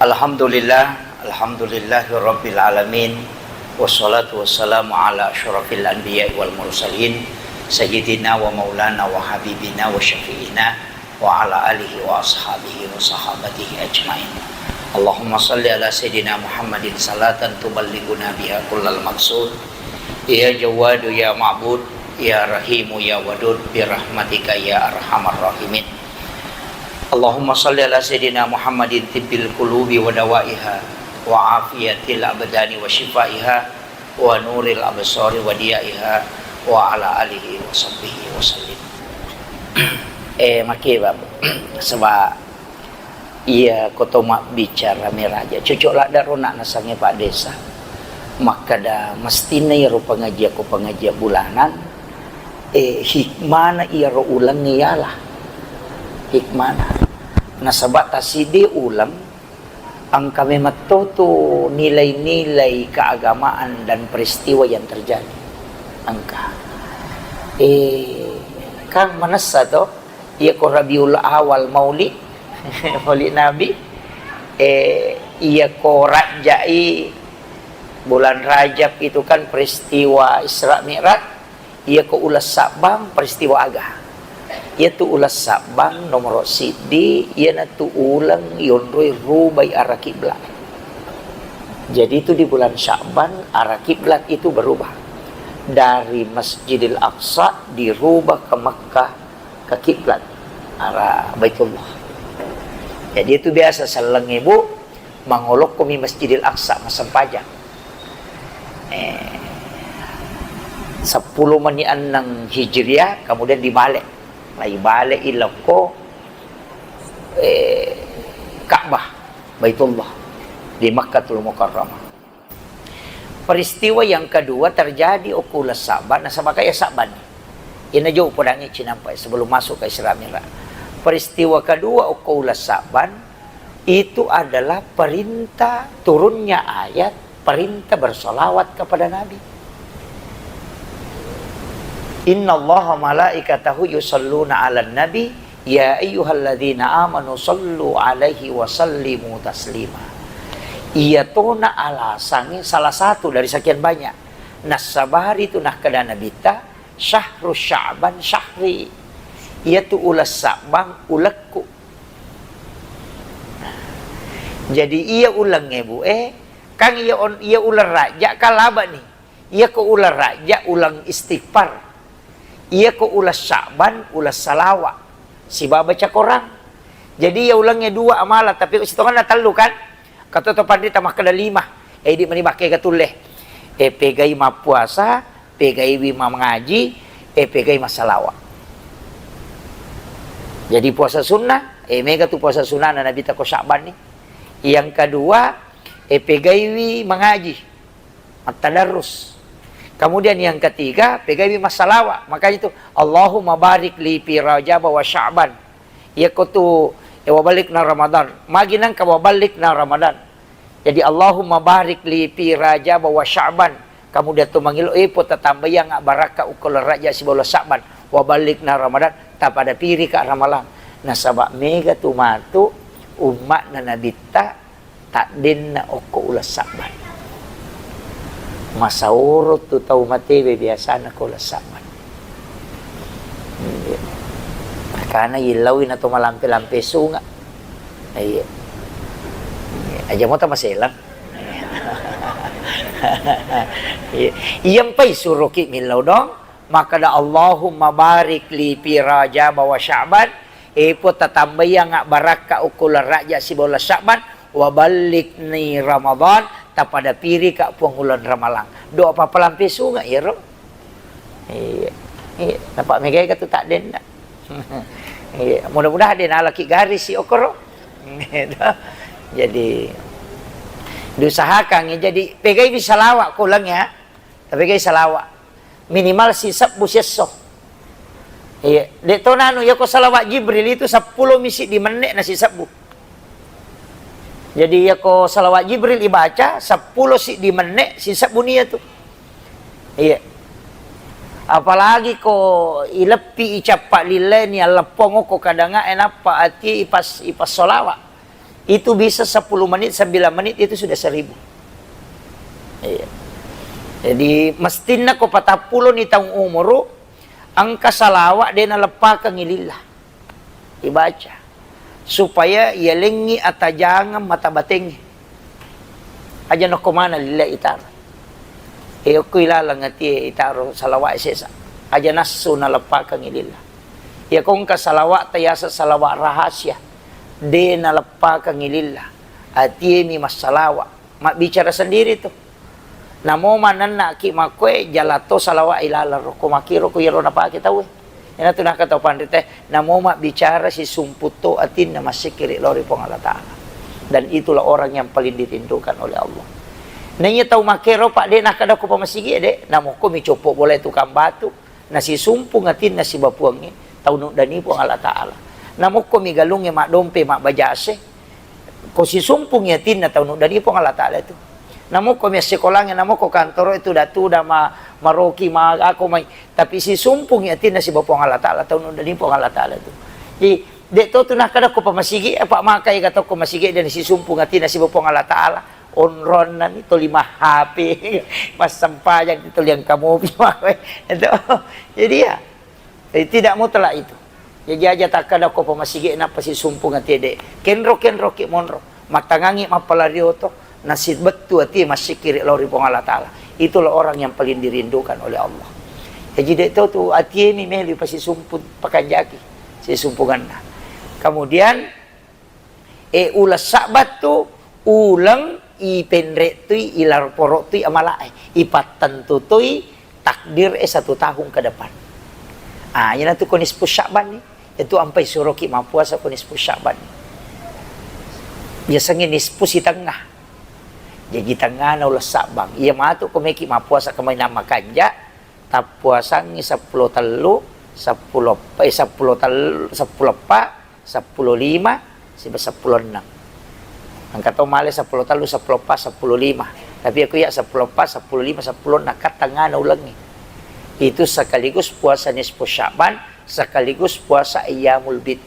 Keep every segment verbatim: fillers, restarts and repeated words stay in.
Alhamdulillah, alhamdulillahi rabbil alamin, wassalatu wassalamu ala asyrafil anbiya wal mursalin, sayyidina wa maulana wa habibina wa syafi'ina wa ala alihi wa ashabihi wa sahabatihi ajmain. Allahumma salli ala sayyidina Muhammadin salatan tuballighuna biha kullal maqsud. Ya Jawwadu ya Ma'bud, ya Rahimu ya Wadud, bi rahmatika ya arhamar rahimin. Allahumma salli ala sayyidina Muhammadin tibbil qulubi wa dawaiha, wa afiyatil abdani wa syifaiha, wa nuril absari wa diyaiha, wa ala alihi wa sahbihi wa sallim. Eh, makke, Bang. Sebab iya ko to mabbicara meraja, cocok ladda ro nak nasangnge Pak Desa. Makkeda mestinna iyaro pengajian ko pengajian bulanan, eh, hikmana iyaro uleng iyalah. Hikmana. Nasaba tasiddi uleng, engka memang to tu nilai-nilai keagamaan dan peristiwa yang terjadi. Engka. Eh, kan manessa to, iya ko Rabiul Awal Maulid, Maulid Nabi, eh, iya ko Rajai, bulan Rajab itu kan peristiwa Isra Mi'raj, iya ko uleng Sabbang peristiwa aga. Iyatu uleng Sabbang nomoro siddi, iyanatu uleng yonroi rubai arah kiblat. Jadi itu di bulan Sya'ban arah kiblat itu berubah. Dari Masjidil Aqsa dirubah ke Makkah ke kiblat arah Baitullah. Jadi itu biasa sellengnge, Bu, mangolokkomi Masjidil Aqsa massempajang. Eh, seppulo menit enneng Hijriah, kemudian dibalik. Lai balik ilokko, eh, Ka'bah, Baitullah, di Makkatul Mukarramah. Peristiwa yang kedua terjadi okko uleng Saban, nasaba ka iya Saban ni. Ina jo upodangngi cinampa sebelum masuk ke Isra Mi'raj. Peristiwa kedua okko uleng Saban itu adalah perintah turunnya ayat perintah bersolawat kepada Nabi. Innallaha malaikatahu yusalluna 'alan nabi, ya ayyuhalladzina amanu sallu 'alaihi wa sallimu taslima. Iyatona alasangnge salah satu dari sekian banyak. Nassabari tu nakkeda Nabitta, "Syahru Sya'ban syahri." Iyatu uleng Sabbang ulekku. Jadi iya ulengnge, Bu, eh, kan iya on-, iya uleng Rajab kan laba ni. Iya ko uleng Rajab, uleng istighfar. Iya ko uleng Sya'ban, uleng salawa. Sibawa baca Quran. Jadi iya ulengnge dua amala, tapi sitongenna tellu kan? Katoto panrita makkeda lima. Eh, idi mani makkega tulle. Eh, pegai mappuasa, pegaiwi mangaji, eh, pegai massalawa. Jadi puasa sunnah, eh, mega tu puasa sunnah na Nabitta ko Sya'ban ni. Yang kedua, eh, pegaiwi mangaji. Mattadarrus. Kemudian yang ketiga, pegaiwi massalawa. Makanya itu, "Allahumma barik li fi Rajab wa Sya'ban." Iya ko tu, eh, wabalikna Ramadan. Magi nangka wabalikna Ramadan. Jadi, "Allahumma barik li fi Rajab wa Sya'ban." Kemudian tu mangilo, eh, po tatambaiang barakka ukko uleng Rajab sibawa uleng Sya'ban. Wabalikna Ramadan, tapada piri ka Ramalang. Nasaba mega tu matu ummatna Nabitta taddenna okko uleng Saban. Masaoro tu tau matewe biasana ko uleng Saban. Iya. Karena illaui na to malampe-lampe sunga. Iya. Iya. Aja mo tamaselang. Iya. Iya mpai suroki millau dong. Makkeda, "Allahumma barik li fi Rajab wa Sya'ban." Eh, Puang, tatambaianga barakka ukko uleng Rajab sibawa uleng Sya'ban, wa ballighni Ramadan, tapada pirika Puang uleng Ramalang. Doa pappalampe sunga iyaro. Iya. Iya, napa megai ka tu taddenna. Iya, mudah-mudahan de nalaki garisi okkoro. Jadi diusahakan, jadi pegaiwi salawa ko uleng ya. Tapegai salawa. Minimal sisebbu siesso. Iya, de to nanu, iya ko salawat Jibril itu seppulo mi siddi menne na sisebbu. Jadi iya ko salawat Jibril ibaca seppulo siddi menne sisebbu nia tu. Iya. Apalagi ko ileppi icappa lilleni alleppong ko kadanga enappa ati ipas, ipas salawa. Itu bisa sepuluh menit, sembilan menit itu sudah seribu. Iya. Jadi, mestinna ko patappulo ni taung umuru, engka salawat de naleppakeng lillah. Ibaca. Supaya yalengngi atajangeng mata batengnge. Aja nokko mana lillah itaro. E, okko ilaleng atie itaro salawat sesa. Aja nassu naleppakeng lillah. Iya ko engka salawat tayaseng salawat rahasia. De naleppakeng lillah. Atie mi massalawa. Mabbicara sendiri tu. Namo manennaki makkoe jalato salawat ilaleng rokko makiro ko iyaro napake tauwe. Iyanatu nakkeda tau panrita, namo mabbicara sisumpu to atinna massikkiri lao ri Puang Allah Ta'ala. Dan itulah orang yang paling dirindukan oleh Allah. Naiya tau makkero, Pak, de nakkeda ko pamasigi de, namokko mi coppo bola tukang batu, nasisumpung atinna sibawa Puangnge, tau nuddani Puang Allah Ta'ala. Namokko mi galungnge maddompe mabbajase, ko sisumpungngi atinna tau nuddani Puang Allah Ta'ala itu. Namokko mi assikolangnge, namokko kantoro itu datu dama maroki ma ako mai. Tapi sisumpungngi atinna sibawa Puang Allah Ta'ala, tau nuddani Puang Allah Ta'ala itu. Jadi, de to tu nakkeda ko pamasigi, apa makai ga to ko masigi dan sisumpung atinna sibawa Puang Allah Ta'ala. Onronna mi toli ma H P, massempajang toli engka mopi. Itu. Jadi ya, Eh, tidak mutlak itu. Jaji aja takkeda ko pamasigi nappa sisumpung atie de. Kenro-kenro ki monro. Mattangangi mappalari oto. Nasibettu atie massikkiri lao ri Puang Allah Ta'ala. Itulah orang yang paling dirindukan oleh Allah. Jaji de to tu atie mi melu pasisumpung pakanjaki. Sisumpunganna. Kemudian, E, uleng Sa'ban tu uleng ipenre'tui, ilarporo'tui amala'e, ipattentutui takdir e satu tahun ke depan. Ah, iyanatu ko nisfu Sa'ban ni, itu ampai suroki mappuasa ko nisfu Sa'ban ni. Biasanya nisfu sitengnga. Jaji tengngana uleng Sa'ban. Iya matu ko meki mappuasa kemainang makanja, tappuasangngi seppulo tellu, seppulo, eh, seppulo tellu, seppulo eppa, seppulo lima, siba seppulo enneng. Engka to male seppulo tellu, seppulo eppa, seppulo lima. Tapi aku ya seppulo eppa, seppulo lima, seppulo enneng, kan tengngana ulengnge. Itu sekaligus puasa nisfu Sya'ban, sekaligus puasa ayyamul bid.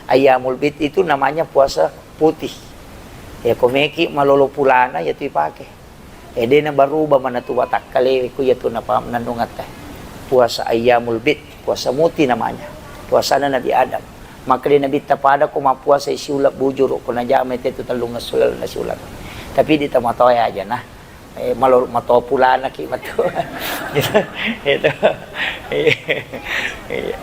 Ayyamul bid itu namanya puasa putih. Ya, ko meki malolo pulana, ya tu ipake. Eh, de nabaruba manatu watakkalewe ku iyatu napa-, nannungetta. Puasa ayyamul bid, puasa muti namanya. Puasana Nabi Adam. Maka de Nabitta pada ko mappuasa siuleng bujuru, ko najama tetu tellungesso lalenna siuleng. Tapi di tamatoa aja nah. Eh, malo-, matoa pulana ki matu. Gitu. Itu. Iya. Iya.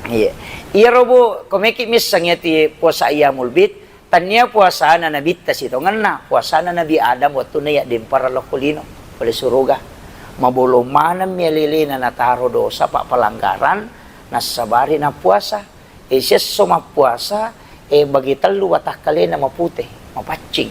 Iya. Iyaro, Bu, ko meki misseng iyati puasa ayyamul bid, Tania puasana Nabitta sitongenna, puasana Nabi Adam wettunna yaddempareng lokko lino pole suruga. Mabolong maneng mi alelena nataro dosa, pa-, pelanggaran, nassabari nappuasa. E, siesso mappuasa, e, bagi tellu watakkalena mapute, mapaccing.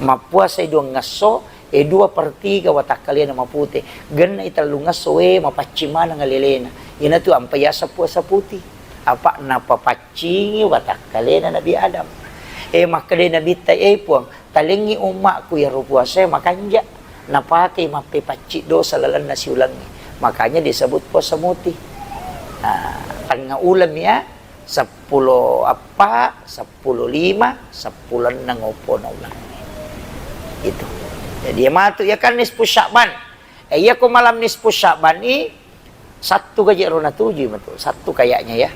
Mappuasai duangngesso, e, dua per tiga watakkalena mapute. Gennai tellungesso, e, mapaccing maneng alelena. Iyanatu ampai yaseng puasa putih. Apa napapac- cingi watakkalena Nabi Adam. E, makkeda Nabitta, "E Puang, talengngi ummakku iyaro puasae makanja, napakei mappepacci dosa lalenna siulengnge." Makanya disebut puasa muti. Nah, tengnga uleng ya, seppulo eppa, seppulo lima, seppulo enneng oppona ulengnge. Itu. Jadi, ya matu, ya kan nisfu Sya'ban. E, iya ko malam nisfu Sya'ban i, Sattu gaji ro natujui matu, Sattu kayaknya ya.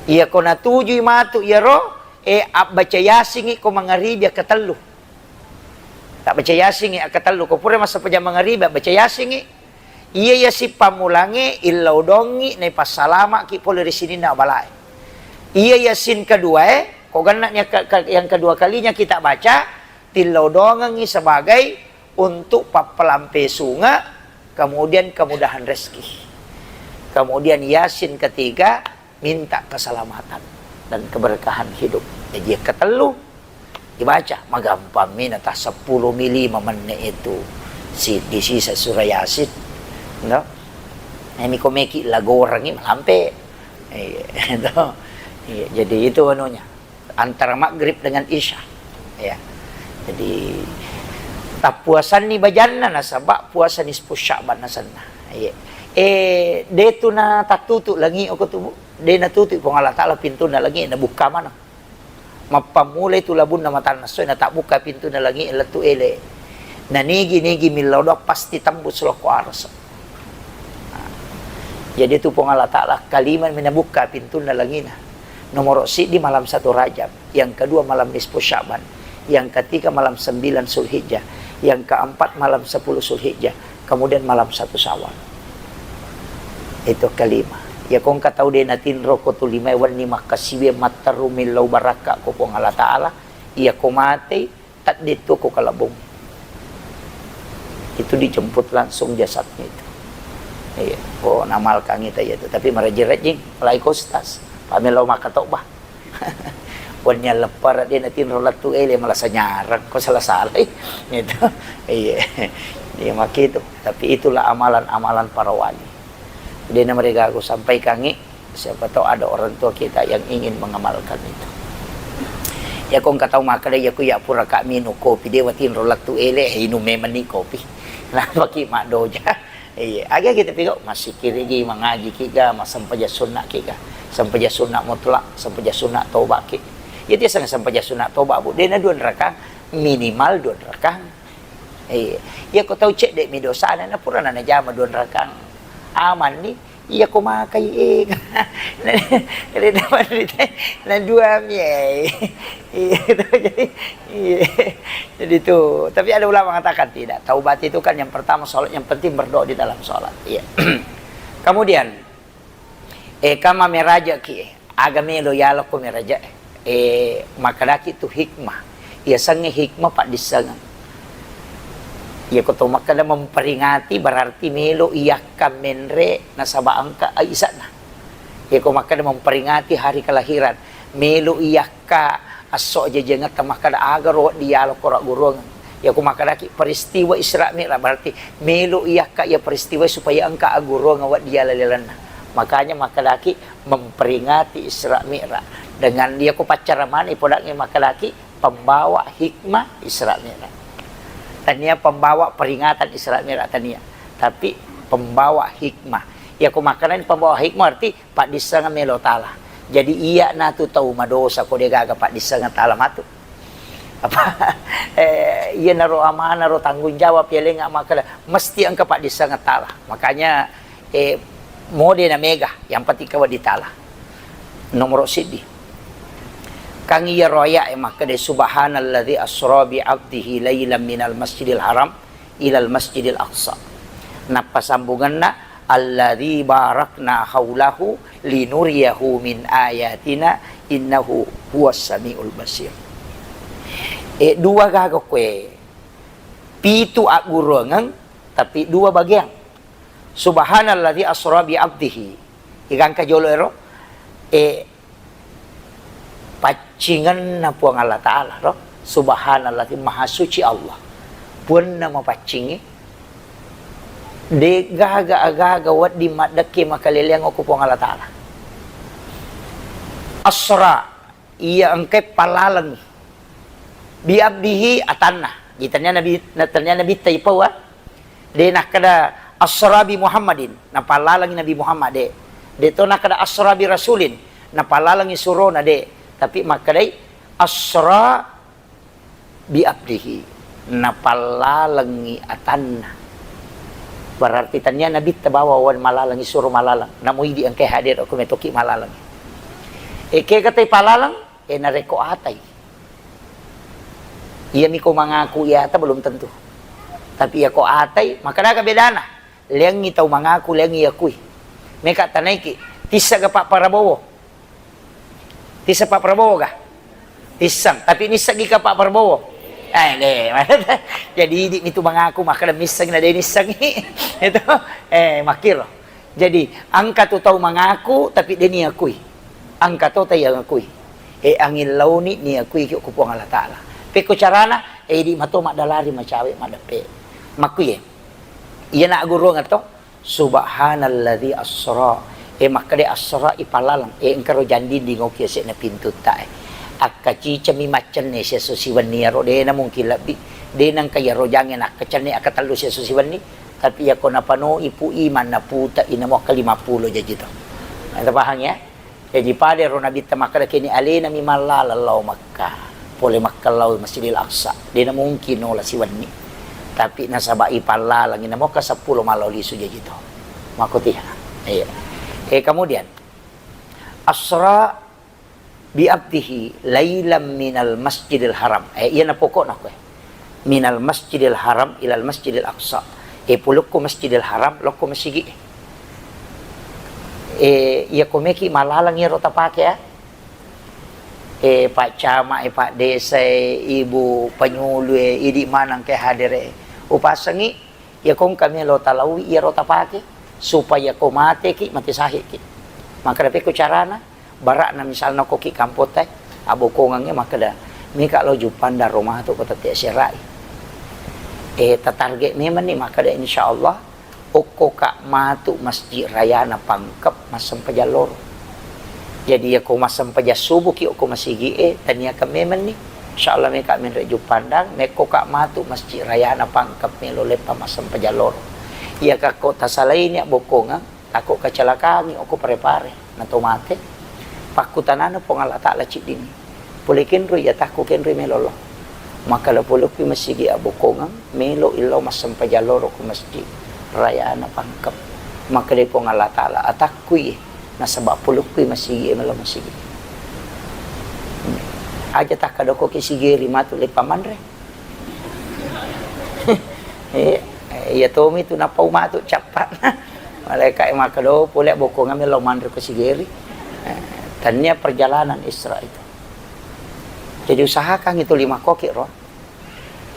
Iya ko natujui matu iyaro, e, abbaca Yasingngi ko mangaribi akkatellu. Tabbaca Yasingngi akkatellu, ko pura massempajang mangaribi, abbaca Yasingngi. Iya Yasin pammulangnge, illaudongngi, naipassalama'ki pole ri sininna abalae. Iya Yasin keduae, ko genna'ni ke-, ke-, yang kedua kalinya kita baca, tillaudongengngi sebagai untuk pappelampe sunge, kemudian kemudahan rezeki. Kemudian Yasin ketiga, minta keselamatan dan keberkahan hidup. Jadi, yang ketellu dibaca, magampang mi nata seppulo mi lima menit itu si, di sisa surah Yasin. No? Ini komeki lagorangi melampe. Iya, itu. Iya, jadi itu anunya. Antara maghrib dengan isya. Ya. Jadi, tappuasanni bajanna nasaba puasa nisfu Sya'ban asenna. Iya. Eh, de tu na tattutu langi oko tu, Bu. De natutu Puang Allah Ta'ala pintunna langi, nabukka maneng. Mappammulai tu labunna matanna essoe, natabbukka pintunna langi'e lettu ele. Nanigi-nigi millau doang pasti tembus lokko arasa. Nah, jadi tu Puang Allah Ta'ala kalimami nabukka pintunna langina. Nomoro siddi malam satu Rajab, yang kedua malam nisfu Sya'ban, yang ketiga malam sembilan Zulhijjah, yang keempat malam sepuluh Zulhijjah, kemudian malam satu Syawal. Itu kelima. Iya ko engka tau de natinro ko tu limae wenni makkasiwiang matteru millau barakka ko Puang Allah Ta'ala, iya ko matei, tedde tu ko kalebung. Itu dijemput langsung jasadnya itu. Iya, ko namalkangi ta iya tu. Tapi marejing-rejing, apalagi ko ustaz. Pamelo makkatobba. Wenni alleppara de natinro lettu ele, malasa nyarang ko sala-salai. Gitu. Iya. Iya, makkitu. Tapi itulah amalan-amalan para wali. De na mereka aku sampaikangi, siapa tahu ada orang tua kita yang ingin mengamalkan itu. Iya ko engka tau makkeda, iya ko iya pura ka minung kopi, de watinro lettu ele, eh, inung memenni kopi. Napaki maddoja. Iya, aga kita pigau, massikirigi, mangajiki ga, massempajang sunnaki ga. Sempajang sunna mutlak, sempajang sunna tobaki. Iya tiaseng sempajang sunna toba, Bu. De na dua rakang, minimal dua rakang. Iya. Iya ko tau cedde mi dosana, na purana najama dua rakang. Amanni, iya ko makai, eh. Na, na dua mi, eh. Iya, gitu. Jadi, iya. Jadi itu, tapi ada ulama mengatakan tidak. Taubat itu kan yang pertama sholat, yang penting berdoa di dalam sholat. Iya. Kemudian, eh, kama meraja ki, eh, aga melo yalo ko meraja, eh, makkedaki tu hikmah. Iya sengnge hikmah paddissengeng. Iya ko to makkeda memperingati berarti melo iyakka menre nasaba engka isa'na. Iya ko makkeda memperingati hari kelahiran, melo iyakka esso ajajangetta makkeda aga ro wedding yalo ko ragguruang. Iya ko makkedaki peristiwa Isra Mi'raj, berarti melo iyakka iya peristiwa supaya engka agguruang wedding yala lalenna. Makanya makkedaki memperingati Isra Mi'raj. Dengan iya ko paccaramana ipodangngi makkedaki pembawa hikmah Isra Mi'raj. Tania pembawa peringatan Isra Mi'raj tania, tapi pembawa hikmah. Iya ko makkedani pembawa hikmah berarti paddissengeng melo tala. Jadi, iya natu tau madosa ko de gaga paddissengeng tala matu. Apa, eh, iya naro amanah ro tanggung jawab iya lenga makkeda, mesti engka paddissengeng tala. Makanya, eh, mode na mega, yang penting ka wedding tala. Nomoro siddi. Kang iya roya e makkeda, "Subhanalladzi asra bi abdihi lailan minal masjidil haram ilal masjidil aqsa." Nappa sambungenna, "Alladzi barakna haulahu linuriyahu min ayatina innahu huwas samiul basir." E, dua gaga koe. Pitu agguruangeng, tapi dua bagian. Subhanalladzi asra bi abdihi. Igangka jolo ero, e, paccingenna Puang Allah Ta'ala, ro. Subhanalladzi, maha suci Allah. Puanna mapaccingi, de gaga agaga wedding maddekke makaleleang okko Puang Allah Ta'ala. Asra, iya engkai pallalengi. Bi abdihi atanna. Jadi tania nabi, na-, tania nabitta ipaua. De nakkeda asra bi Muhammadin, napallalengi Nabi Muhammad, de. De to nakkeda asra bi rasulin, napallalengi surona, de. Tapi makkedai asra bi abdihi, napallalengi atanna. Berarti tania nabitta bawa wan malalengi suro malaleng. Namo idi engkai hadir okko metoki malalengi. E, kega tai palaleng, e, narekko atai. Iyami ko mangaku iyata belum tentu. Tapi iya ko atai, maka daga bedana. Leangngi tau mangaku, leangngi yakui. Meka tanaiki, tissega Pak Prabowo. Tissa Pak Prabowo ga? Tisseng, tapi nisseggi ka Pak Prabowo? Eh, de. Jadi idi mitu mangaku, makkeda misseng na de nissengi. Itu, eh, makkiro. Jadi, engka tu tau mangaku, tapi de niakui. Engka to tau yangakui. E, angin launi niakui ki ku Puang Allah Ta'ala. Pekko carana, e, idi mato maddalari macawe maddeppe. Makkuye. Iyana agguruang to, subhanalladzi asra. E, makkeda asra ipalaleng. E, engka ro jang dinding oki ase'na pintu ta e. Akkacicami maccenne siesso siwenni iyaro, de na mungkin lebbi. De nengka iyaro jange nakkacenne akkatellu siesso siwenni. Tapi iyako napanoi Pu Iman na Puta i, namo akka lima pulo jaji to. Nah, tapahang ya? Jaji pada ero Nabitta makkeda, keni alena mi mallaleng lao Makkah, pole Makkah lao Masjidil Aqsa, de na mungkin nola siwenni. Tapi nasaba ipallalengi, namoka seppulo malao lisu jaji to. Makotiha. Iya. Eh, kemudian, asra bi abdihi lailam minal Masjidil Haram. Eh, iya na pokokna koe. Minal Masjidil Haram ilal Masjidil Aqsa. Eh, pulukku Masjidil Haram, lokko masigi. Eh, iya komeki malaleng iyaro tapake, ya. Eh, Pak Camat, eh, Pak Desa, eh, Ibu Penyuluh, eh, idi maneng ke hadere. Upasengi, iya kongka melo talaui iyaro tapake, supaya ko mateki, mate sahiki. Makkeda pekko carana, barakna misalna koki kampotta, eh, abokongeng e makkeda, meka lo Juppandang ro matu ko tette serai. Eh, tatarget memang ni makkeda, insya Allah, okkoka matu Masjid Rayana Pangkep massempajang loro. Jadi, yako massempajang subuki okko masigi e, taniakan memang ni. Insya Allah meka menre Juppandang, mekkoka matu Masjid Rayana Pangkep melo leppa massempajang loro. Iyaka ko tasalaini abbokongeng, tako kacelakangi okko Parepare, nato mate. Pakkutanana Puang Allah Ta'ala ciddini. Pole kenroi atakku, kenroi melo lo. Makkeda polokkui masigi abbokongeng, melo illau massempajang loro ko Masjid Rayana Pangkep. Makkeda Puang Allah Ta'ala, atakkui, nasaba polokkui masigi e melo masigi. Aja takkadoko ke sigeri matu leppa manre. Eh, iya tomi tu napau matu cappa. Malaikat e makkeda, pole abbokongeng melo manre ko sigeri. Eh, tania perjalanan Isra itu. Jadi usahakan itu lima koki ro.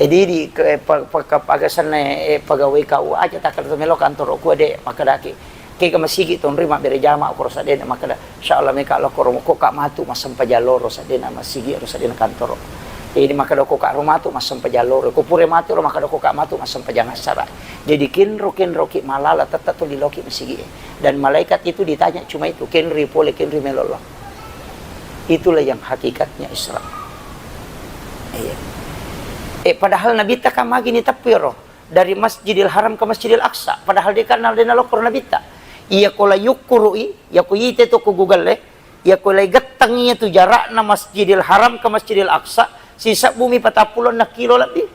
Jadi di ke, pa, pa, ke, pagasanna, eh, pegawai K U A aja takkeda melo kantoro ku de makkedaki. Kega masigi tonri mabbere jama ko ro saddena makkeda, insya Allah meka lo ko ro, ko ka matu massempajang loro saddena masigi ro saddena kantoro. Jadi makkeda ko ka ro matu massempajang loro. Ko pura matu ro makkeda ko ka matu massempajang assara. Jadi kenro, kenro ki malala tette tuli loki masigi e. Dan malaikat itu ditanya cuma itu, kenri pole, kenri melo lo. Itulah yang hakikatnya Isra. Iya. Eh, padahal Nabitta kan magi ni teppi ro dari Masjidil Haram ke Masjidil Aqsa. Padahal de kan de nalokko ro Nabitta. Iya ko la yukkurui, iya ko ite to ko Google e, iya ko lai gettang iya tu jarakna Masjidil Haram ke Masjidil Aqsa, sisebbu mi patappulo enneng kilo lebbi.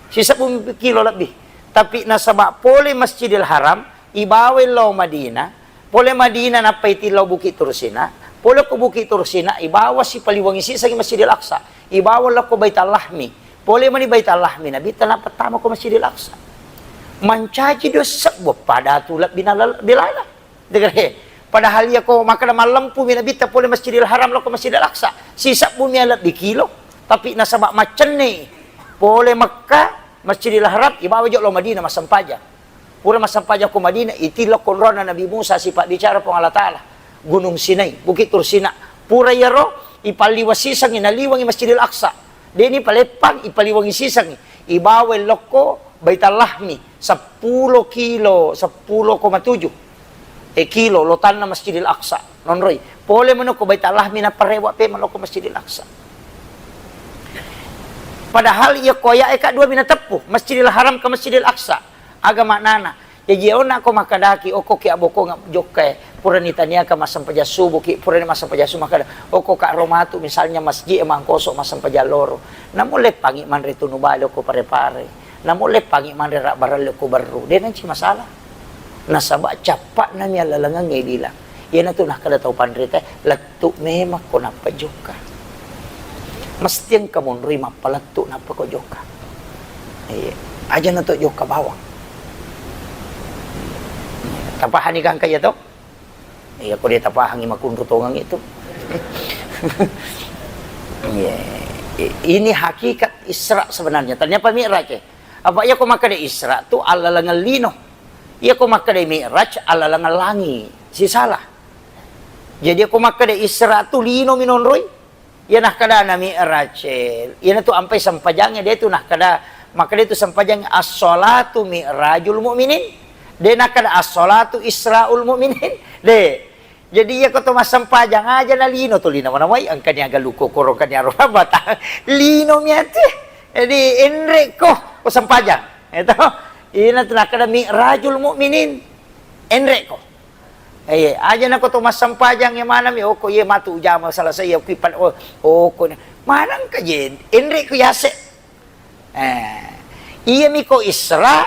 Sisebbu kilo lebbi. Tapi nasaba pole Masjidil Haram, ibawai lao Madinah, pole Madinah nappai tillau Bukit Tursina, pole ko Bukit Tursina, ibawa sipaliwangi sisengi Masjidil Aqsa, ibawa lao ko Baitul Lahmi, pole mani Baitul Lahmi, Nabitta nappa tama ko Masjidil Aqsa. Mancaji dua sebbu pada tu lebbi nala-, lebbi lala. Degre. Padahal iya ko makkeda mallempu mi Nabitta pole Masjidil Haram lao ko Masjidil Aqsa, sisebbu mi lebbi kilo, tapi nasaba macenne pole Mekka, Masjidil Haram, ibawa jo lao Madinah massempajang. Pura massempajang ko Madinah, itillau konrona Nabi Musa sipabbicara Puang Allah Ta'ala, Gunung Sinai, Bukit Tursina. Pura iyaro, ipalliwa sisengi, naliwangi Masjidil Aqsa. Deni paleppang, ipaliwangi sisengi. Ibawai lokko Baitul Lahmi, seppulo kilo, seppulo koma tujuh, eh, kilo lotanna Masjidil Aqsa. Nonroi. Pole meno ko Baitul Lahmi, nappa rewa pe melo ko Masjidil Aqsa. Padahal iya ko aya eka dua mi nateppu, Masjidil Haram ke Masjidil Aqsa. Aga maknana? Jaji, onna ko makkedaki, okko ki abbokongeng jokka e, purani taniaka massempajang subuh ki, purani massempajang subuh makkeda, okko ka ro matu misalnya masjid e mangkoso massempajang loro. Namo leppangi manre tunu bale okko Pare-Pare. Namo leppangi manre rabbaralle okko Berru. De nanci masalah. Nasaba cappa'na mi allalengengnge bilang. Iyanatu nakkeda tau panrita, lettu memang ko nappa jokka. Mesti engka monroi mappalettu nappa ko jokka. Iya. Aja na to jokka bawang. Tapahani gangka iya to? Iya, ko de tapahangi makunru tongeng itu. Iya. I-, ini hakikat Isra sebenarnya. Tania pa Mi'raj e. Apa iya ko makkeda Isra tu allalengeng lino. Iya ko makkeda Mi'raj allalengeng langi. Sisala. Jadi, ko makkeda Isra tu lino mi nonroi, iya nakkeda na Mi'raj, eh, iyanatu ampai sempajangnge, de tu nakkeda, makkeda tu sempajang as-salatu mi'rajul mu'minin. De nakkeda as-salatu isra'ul mu'minin. De. Jadi, iya ko to massempajang aja na lino tu lino mana wai, engkani aga luko koro, engkani aro batang. Lino mi ati. Jadi, enre ko, ko sempajang. Itu. Iyanatu nakkeda mi'rajul mu'minin. Enre ko. Eh, aja nako to massempajang ya manami, oko iya matu ujama selesai ya kuipan, oh, oko ni. Manang ka je, enre ku yase. Eh, iya miko Isra,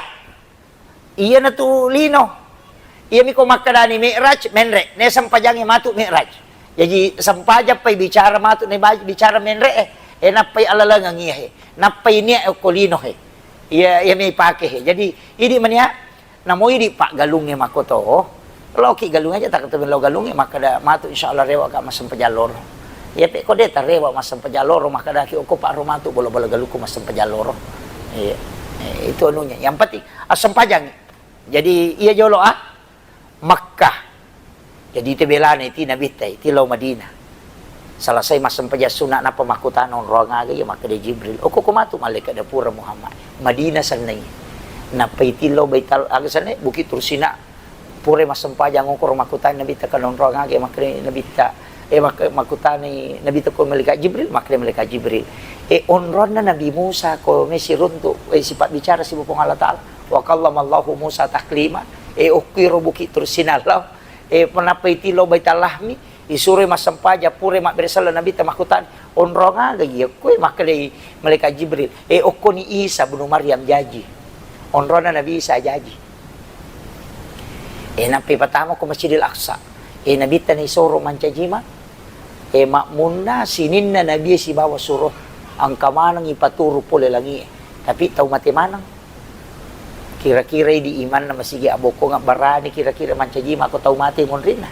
iya natu lino. Iya miko makkadani Mi'raj, menre. Ne sempajangi matu Mi'raj. Jadi sempajang pai bicara matu, ne ba-, bicara menre, eh. Eh, nappai alalengeng iya, he. Nappai nia okko lino, he. Iya, iya mi pake, he. Jadi, idi mania, Namo idi paggalungnge makkoto, loki galung aja, takkato melo galungnge, makkada matu, insya Allah rewa ka massempajang loro. Iya pe ko de tarewa massempajang loro, makkadaki okko paro matu bola-bola galukku massempajang loro. Iya. Eh, itu anunya. Yang penting, assempajangi. Jadi, iya jolo, ah, Makkah. Jadi, te belana iti Nabitta, iti lao Madinah. Selesai massempajang sunna, nappa makkutana onroang aga iya, makkeda Jibril, "Okko ko matu malaikat da pura Muhammad. Madinah sennai." Nappa iti lao Baital, aga sennai, Bukit Tursina. Pura massempajang okoro makkutana Nabitta, "Kana onroang aga iya?" Makkeda Nabitta, eh, mak-, makkutani Nabitta ko malaikat Jibril, makkeda malaikat Jibril, "Eh, onroanna Nabi Musa ko mesi runtu, eh, sipabbicara sibawa Puang Allah Taala." Wa kallamallahu Musa taklima. Eh, okkuiro Bukit Tursina lao. Eh, nappa iti lao Baitul Lahmi, isuroi massempajang, purai mabbere selleng Nabitta makkutana, "Onrong aga iya koe?" Makkedai malaikat Jibril, "Eh, okkoni Isa bunu Maryam jaji. Onronna Nabi Isa jaji." Eh, nappa ipatama ko Masjidil Aqsa. Eh, Nabitta naisoro mancaji ma. Eh, makmunna sininna Nabi sibawa suro, engka maneng ipaturu pole langie. Tapi tau mate maneng. Kira-kira idi imanna masigi abbokkong abbarani, kira-kira mancaji mako tau mate monrinna.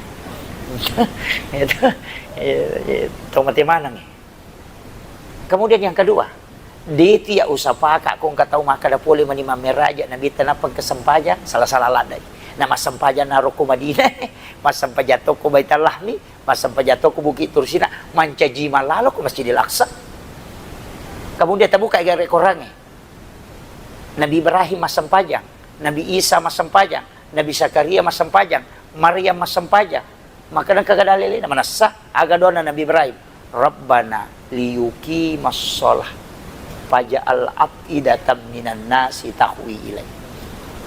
Itu, eh, eh, tau mate maneng. Kemudian yang kedua, de tiya usapaka ko engka tau makkada pole mani mammeraja Nabitta nappa engka sempajang, salah-salah laddai. Na massempajang naro ko Madinah, massempajang to ko Baitul Lahmi, massempajang to ko Bukit Tursina, mancaji malalo ko Masjidil Aqsa. Kemudian tabuka gare korangnge. Nabi Ibrahim massempajang, Nabi Isa massempajang, Nabi Zakaria massempajang, Maryam massempajang. Maka engka gada lelena manessa, aga doana Nabi Ibrahim, "Rabbana liyuqimas shalah faj'al af'idatan minan nasi tahwi ilai."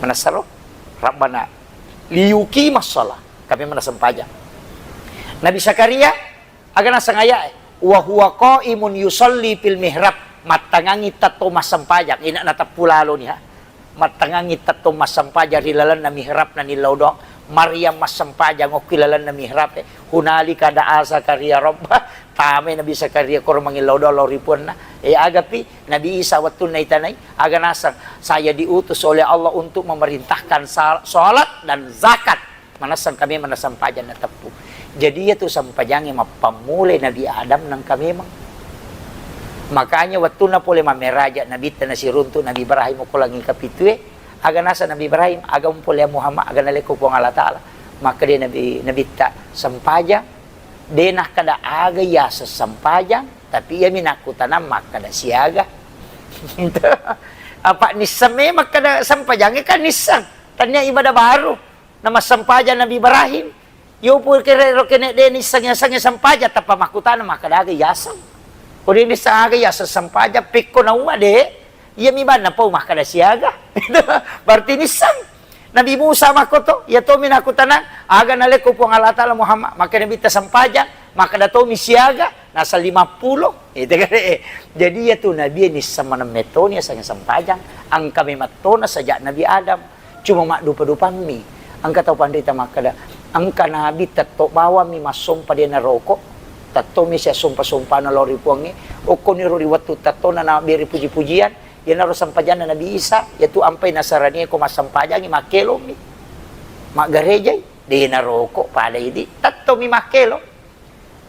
Manessa ro, "Rabbana liyuqimas shalah." Kami mana sempajang. Nabi Zakaria, Aga naseng aya'e, "Wa huwa qaimun yusalli fil mihrab," mattangangi tetto massempajang, ina nateppu laloni, ha. Mattangangi tetto massempajang ri lalenna mihrab na nillau doang. Maryam massempajang okki lalenna mihrab e. Hunalika da'a Zakaria rabbah, tamai Nabi Zakaria koro mangillau doang lao ri puanna. E, agapi Nabi Isa wettunna itanai, aga naseng, "Saya diutus oleh Allah untuk memerintahkan sal-, salat dan zakat." Manessang kami manessang pajang nateppu. Jadi, iyatu sempajangnge mappammulai Nabi Adam nengka memang. Makanya, wettunna pole mammeraja Nabitta nasiruntu Nabi Ibrahim okko langi kapitue, aga naseng Nabi Ibrahim, "Aga mumpolea Muhammad, aga nalekko Puang Allah Ta'ala?" Makkeda Nabi, Nabitta, "Sempajang." De nakkeda aga yaseng sempajang, tapi iyami nakkutanang makkeda siaga. Apa nisseng memang makkeda sempajangnge kan nisseng. Tania ibadah baru. Na massempajang Nabi Ibrahim. Yo pura kere-, ro kene de nisseng yasengnge sempajang, tappa makkutana makkeda aga yaseng. Ko de nisseng aga yaseng sempajang, pekko naua de, iyami banna pau makkeda siaga. Berarti nisseng. Nabi Musa makkoto, iya tomi nakkutanang, aga nalekko Puang Allah Ta'ala Muhammad, makkeda Nabitta sempajang, makkeda tomi siaga, naseng limappulo. Itu kan, eh. Jadi iyatu Nabi nisseng maneng metoni yasengnge sempajang, engka memang tona sejak Nabi Adam. Cuma maddupa-dupammi. Engka tau panrita makkeda, engka nabi tetto bawammi massompa de naroko, tettomi siassompa-sompana lao ri Puangnge, okkoniro ri wettu tettona nabere puji-pujian, iyanaro sempajanna Nabi Isa, iyatu ampai nasaranie ko massempajangi makkelommi, maggarejai, de naroko pada idi, tettomi makkelo.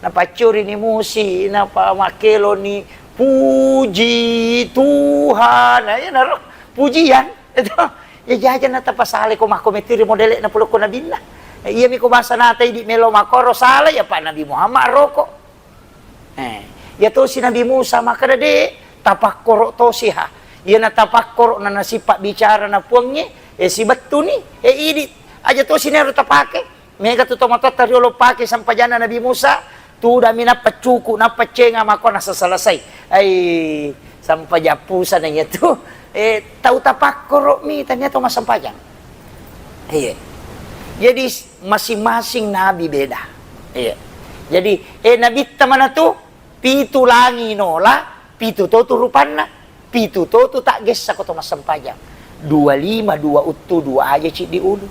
Napaccurini musi, napa makkeloni, "Puji Tuhan." Nah, iyanaro pujian. Itu. Ya, jaja natapasale ko makko mettiri modele'na pole ko nabinna. Iyami ko bangsa nata idi melo makkoro sala, ya Pak Nabi Muhammad roko. Eh, ya tosi Nabi Musa makkeda de, tapakkoro tosi ha. Iyana tapakkoro na nasipabbicara na Puangnge, eh, sibettuni, eh, idi. Aja tosi nero tapake. Mega tu tomatoatta riolo pake sempajanna Nabi Musa, tudami nappa cuku, nappa cenga makko nasa selesai. Ai, sempajang pusana iyatu. Eh, tau tapakkoro'mi, tania tau massempajang. Iya. Jadi, s-, masing-masing nabi beda. Iya. Jadi, eh, nabitta manatu, pitu langi nola, pitu to tu rupanna, pitu to tu taggessa ko to massempajang. Dua lima, dua uttu, dua aja ciddi ulu.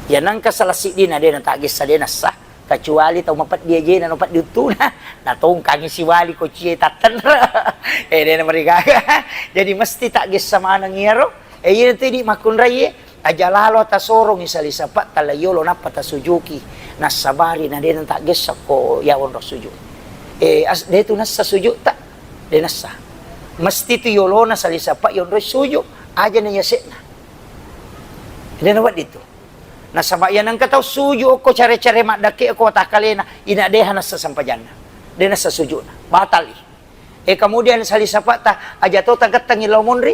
Ya nangka salah siddina de na taggessa, de nassa, kecuali tau mapeddi ajena no peddi uttuna, na tongkangi siwali ko cie tattenre. Eh, de na marigaga. Jadi mesti taggessa maneng iyaro. Eh, iya tu idi makkunrai, eh. Aja lalo tasorongi salisapatta la yolo nappa tasujuki, nassabari na de na taggessa ko ya onro sujud. Eh, as-, de tu nassa sujudta, de nassa. Mesti tu yolona salisapa yonroi sujud, aja na yasekna. De na wedding tu. Nasaba iya nengka tau sujud okko care-care maddakke ko takkalena, ina deha nassa sempajanna. De nassa sujudna. Batali. E, kemudian salisapata, aja to tagettengi lao monri,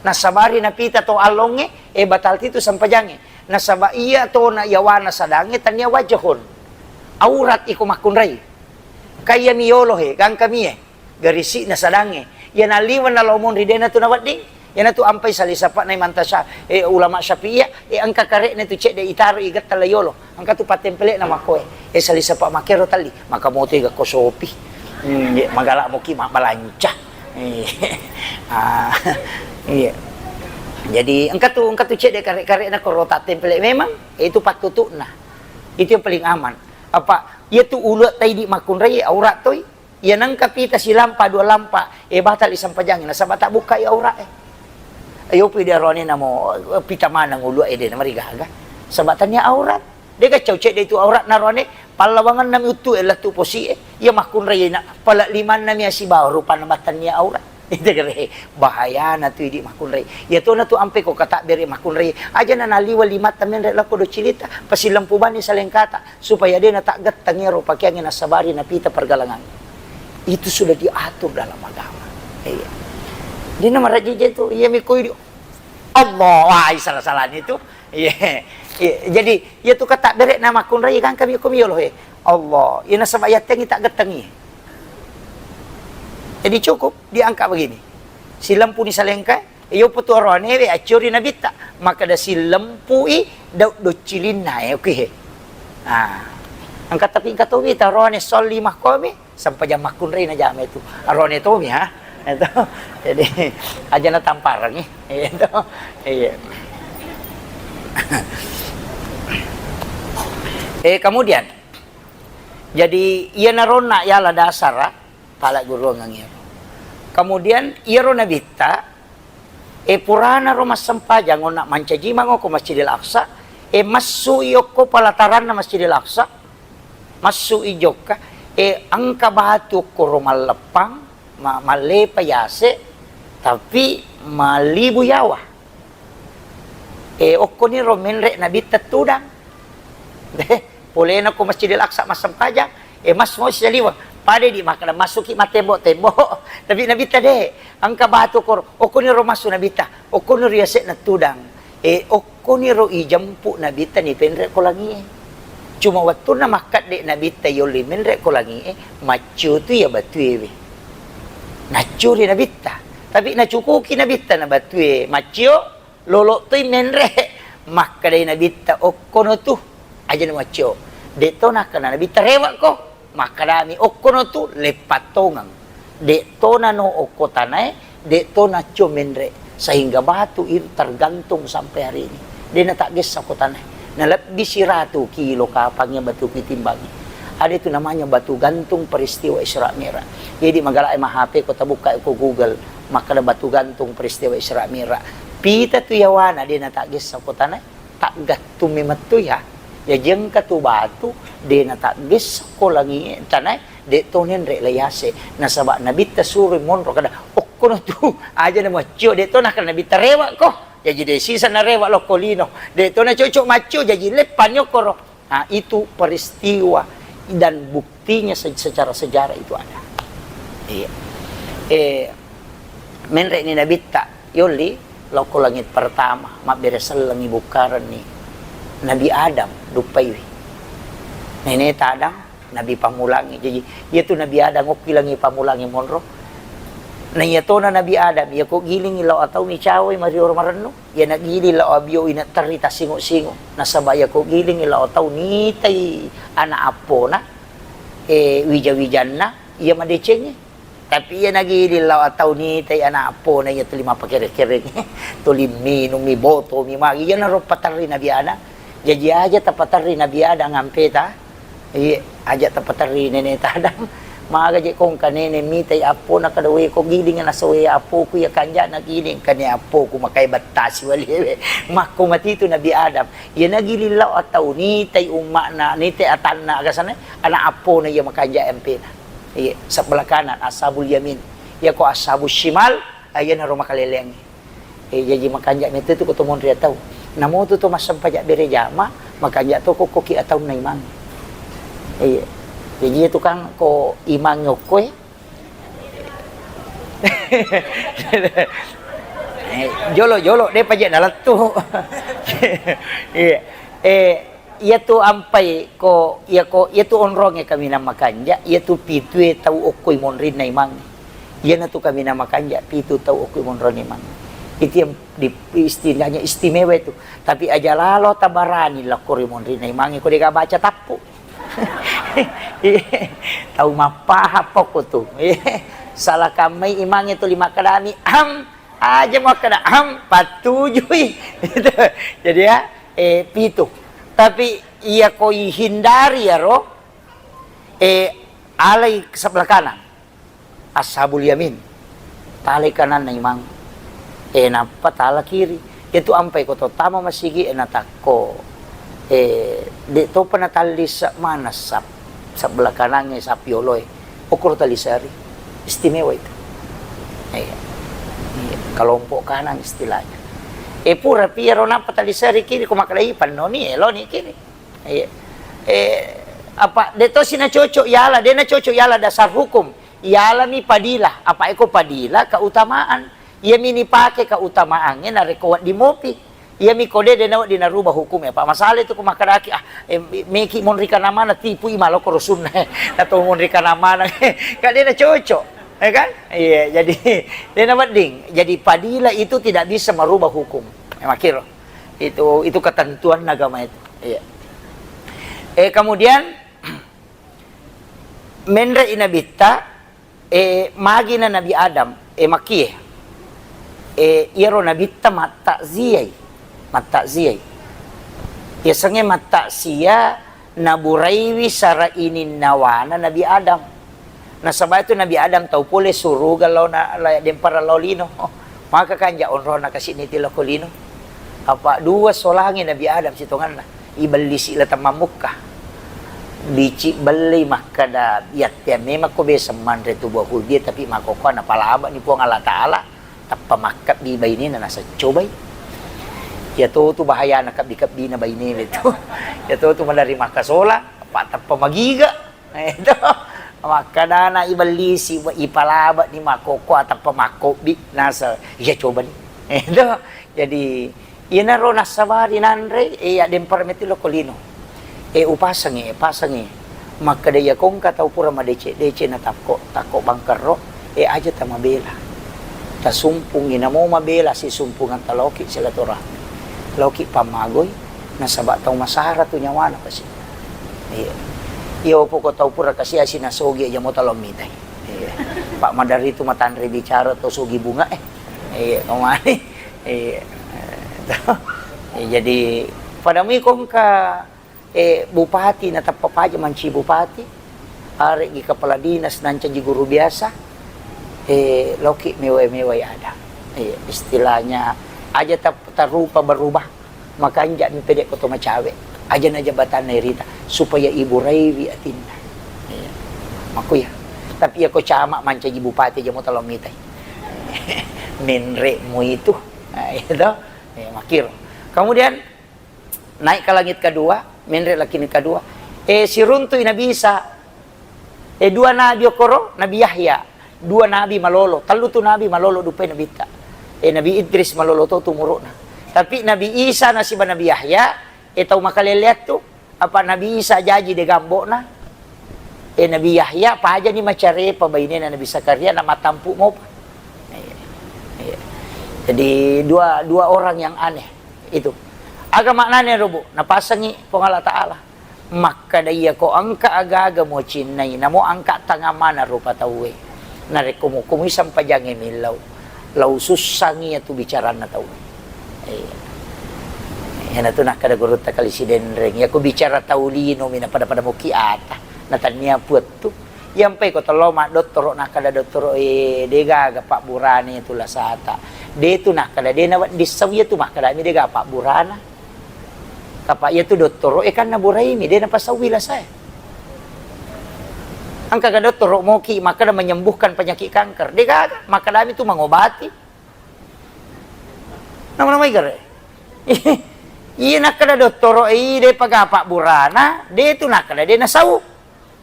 nasabari napita to allongnge, e, batal titu sempajangnge. Nasaba iya tona yawana sadangnge tania wajahun. Aurat iko makkunrai. Kaya mi yolo he, gangka mie. Garisi'na sadangnge. Iya naliwenna lao monri dena tu nawedding. Iyanatu ampai salisapa'na Imam Tasya-, eh, ulama Syafi'iyah, eh, engka kare'na tu cedde itaro i getta la yolo. Engka tu pattempele'na makkoe. Eh, salisapa makkero talli, maka moto ga ko sopi. Hmm, iya, magala moki mabbalanca. Iya. Ah, iya. Jadi engka tu, engka tu cedde kare-kare'na koro tattempele memang, eh, itu pattutu'na. Itu yang paling aman. Apa, iya tu ulu taidi makkunrai aurat toi. Iya nengka pita silampa dua lampa, eh, batal i sempajangnge, nasaba tabbukkai aurat e. Ayo pi de aroane namo, eh, pita maneng ulu e de namarigaga. Saba tania aurat. De gaccau cedde itu aurat naroane, pallawangenna mi uttu e lettu posi e. Iya makkunrai na, pala limanna mi asibawa rupanna matania aurat. Itu kere, bahayana tu idi makkunrai. Iya tona tu ampe ko katabbere makkunrai. Aja na naliwa limatta menre lako do cilita, pasilempu bani salengkata. Supaya de na taggetteng ero pakeangnge nasabari napita pergalangangnge. Itu sudah diatur dalam agama. Iya. De na marajije tu, iya mi koi di Allah, wah, salah-salah itu. Iya. Iya. Jadi, iya tu kata bere na makkunrai kan kami kumi yolo he. Allah. Iya nasaba yattengi taggettengi. Jadi cukup diangkat begini. Silempuni salengka, Iyo potu aroanewe accori nabitta, makkeda sillempui daud doccilinna, eh, oke he. Ah. Engka tapi engka towi ta aroane solli makkomi, sempajang makkunrai najama itu. Aroane tomi, ha? Itu. Jadi, aja natampareng, eh. Itu. Iya. Eh, kemudian, jadi, iya naronna yala dasara, pala guruangeng iyaro. Kemudian, iyaro nabitta, eh, purana ro massempajang, onna mancaji mango ko Masjidil Aqsa, eh, massui okko pelataranna Masjidil Aqsa, massui jokka, eh, engka batu okko ro malleppang, ma-, mallepa yase, tapi malibu yawa. Eh, okkoniro menre nabitta tudang. Deh, polena ko Masjidil Aqsa massempajang, eh, mas mo saliweng. Pada di makkeda masuki mattembok-tembok. Tapi nabitta de, engka batu koro. Okkoniro masu nabitta. Okkoniro yase'na tudang. Eh, okkoniro ijempu nabitta ni penre ko langie. Cuma wettunna makkedde nabitta yolli menre ko langie, maccio tu ya batue we. Naccuri nabitta. Tapi nacukuki nabitta na batue maccio, lolo toi menre. Makkedai nabitta, okkono tu, aja na maccio. De to nakkeda nabitta rewekko. Makkedami, okkono tu, leppattongeng. De to nano okko tanae, de to naccio menre. Sehingga batu itu tergantung sampai hari ini. De na taggessa ko tanae. Na lebbi siratu kilo kapangnge batu kitimbangi. Ada itu namanya batu gantung peristiwa Isra Mi'raj. Jadi magala e ma H P ko tabuka ko Google, makkeda batu gantung peristiwa Isra Mi'raj. Pita tu yawana de na taggessa ko tanae, taggattung memettu ya. Jaji engka tu batu de na taggessa ko langi tanae, de to nenre la yase. Nasaba nabitta suroi monro kada, okkono tu, aja na maccio, de to nakkeda nabitta rewekko. Jaji de sisa narewa lokko lino. De to na cocok maccio, jaji leppanni okkoro. Nah, itu peristiwa dan buktinya se-, secara sejarah itu ada. Iya. Eh, menre'ni nabitta, yolli, lokko langit pertama, mabbere sellengi bukkarenni Nabi Adam, duppaiwi. Neneta Adam, Nabi pammulangi. Jaji, iya tu Nabi Adam okki langi pammulangi monro. Na iya tona Nabi Adam, iya ko gilingngi lao atau micawai marioro marennu, iya na giling lao abio ina terri tassingo-singo. Nasaba iya ko gilingngi lao atau nitai ana appona, eh, wija-wijanna, iya madecengngi. Tapi iya na giling lao atau nitai ana appona, iya tuli mappakere-kereng, tuli minummi, botomi magi, iyanaro paterri Nabi Adam. Jaji aja tapaterri Nabi Adam ampeta. Iye, aja tapaterri nene tadang. Maga je kongka nene mitai appona kada we ko giling na soe appoku iya kanjana giling kane appoku makai battasi walewe. Makko matitu Nabi Adam. Iya na giling lao atau nitai umma'na, nitai atanna agasana, ana appona iya makanja ampena. Iye, sebelah kanan ashabul yamin. Iya ko ashabus shimal, iyanaro makaleleangngi. Eh, jaji makanja metu tu ko to monri atau. Namo tu to massempajang bere jama, makanja to ko koki ataunna imang. Iya. Jaji itu kan ko imang okkoe. Eh, jolo-jolo, de paja nalettu. Iya. Eh, Iyatu ampai ko, iya ko, iyatu onrongnge kaminang makanja, iyatu pitue tau okkoi monrinna imangnge. Iyanatu kaminang makanja, pitu tau okkoi monrinna imangnge. Itu yang di, istilahnya istimewa itu. Tapi aja lalo tabarani lakkori monrinna imangnge ko dega baca tappu. Tau mappahang pokko tu. Salah kammai imangnge tuli makkedami, am, Aja makkeda, "Ahem, pattujui." Jadi ya, eh, pitu. Tapi iya ko ihindari yaro, eh, alai sebelah kanan. Ashabul yamin. Talai kananna imang. Eh, nappa tala kiri. Itu ampai ko to tama masigi, eh, natakko. Eh, de topa natalli se-, mana sap-, sebelah kanangnge sapioloe. Okoro taliseri. Istimewa itu. Iya. Iya. Kelompok kanan istilahnya. Eh, pura pi ero nappa taliseri kiri, ko makkedai pannoni, eloni kiri. Iya. Eh, apa, de tosi nacocok yala, de nacocok yala dasar hukum. Yalami padila. Apa eko padila keutamaan. Iya mini pake keutamaannya narekko wedding mopi. Iyami ko de, de nawedding narubah hukume, Pak. Masalah itu ko makkedaki, ah, eh, meki monri kanamana, tipui maloko rusunna, eh. Atau monri kanamana, kan de nacocok, ya kan? Iya, jadi de nawedding. Jadi padila itu tidak bisa merubah hukum. Eh, makiro. Itu, itu ketentuan agama itu. Iya. Eh, kemudian menre i nabitta, eh, magina Nabi Adam, eh, makie. Eh, iyaro nabitta mattakziai, mattakziai. Yasengnge mattaksia naburaiwi sara ininnawana Nabi Adam. Nasaba itu Nabi Adam tau pole suruga lao na, la dempara lao lino. Maka kanja onrona kasi niti loko lino. Apa dua solangi Nabi Adam sitonganna. Ibellisi la temmamukka. Bicik bellei makkeda, "Yattea memang ko biasa manre tu buah khuldi, tapi makkokkoe napalabani Puang Allah Ta'ala, tappa makkebbi bainena nasaccobai." Iya to tu bahayana kebbi-kebbina baine betu. Iya to tu malari makkasola, apa tappa magiga. Itu. Makkedana ibellisi, ipalabani makkokkoe tappa makkobbi, nasa, iya cobani. Itu. Jadi, iyanaro nassabari nanre, eh, addempara metti loko lino. Eh, upasengi, pasengi. Makkeda iya kongka tau pura madeceng-deceng na takko, takko bangkerro, eh, aja tamabela. Tasumpungi namo mabela sisumpungan taloki silaturahmi. Loki pammagoi, nasaba tau masara tu nyawana pasi. Iya. Iya, poko tau pura kasiasi nasogi aja mo talo mitai. Iya. Pak madari tu matanre bicara to sogi bunga, eh. Iya, kemari. Iya. Eh, toh. Eh, jadi, pada mui kongka, eh, bupati natappa paja manci bupati, aregi kepala dinas nancaji guru biasa, eh, loki mewai-mewai ada. Iya, istilahnya aja tap-, tarupa berubah. Makanja mi pede ko to macawe. Aja na jabatanna irita, supaya iburaiwi atinna. Iya. Makkuya. Tapi iya ko camat mancaji bupati aja mo talo mitai. Menre mu itu. Nah, itu. Eh, makiro. Kemudian naik ke langit kedua, menre langit kedua. Eh, siruntui Nabi Isa. Eh, dua nabi okoro, Nabi Yahya. Dua nabi malolo, tellu tu nabi malolo dupai nabitta. Eh, Nabi Idris malolo to tu umuru'na. Tapi Nabi Isa nasiba Nabi Yahya, eh, tau makaleleang tu, apa Nabi Isa jaji de gambo'na. Eh, Nabi Yahya pajani macarepa bainena Nabi Zakaria na matampu mopa. Jadi dua, dua orang yang aneh itu. Aga maknanya ro, Bu? Napasengi Puang Allah Ta'ala. Makkada iyako engka aga-aga mucinnai, namo engka tangang mana rupa tauwe. Narekko muko mui sempajangnge millau, lau sussangi iyatu bicaranna tauwe. Iya. Iyanatu nakkada gurutta kali Sidenreng, iyako bicara tau lino mi napada-pada muki ata, natannia puattu. Iyampai ko tello maddottoro, nakkada dottoro e, de gaga pabburane tu lasata. De tu nakkada de nawedding sau, iyatu makkadami de gaga pabburana. Apa iyatu dottoro e kan naburaimi, de napasaui lasae. Engkaga dottoro moki makkada menyembuhkan penyakit kanker, de gaga, makkadami tu mangobati. Nama-namai gare. Iya nakkada dottoro e, de paga pabburana, de tu nakkada de nasau.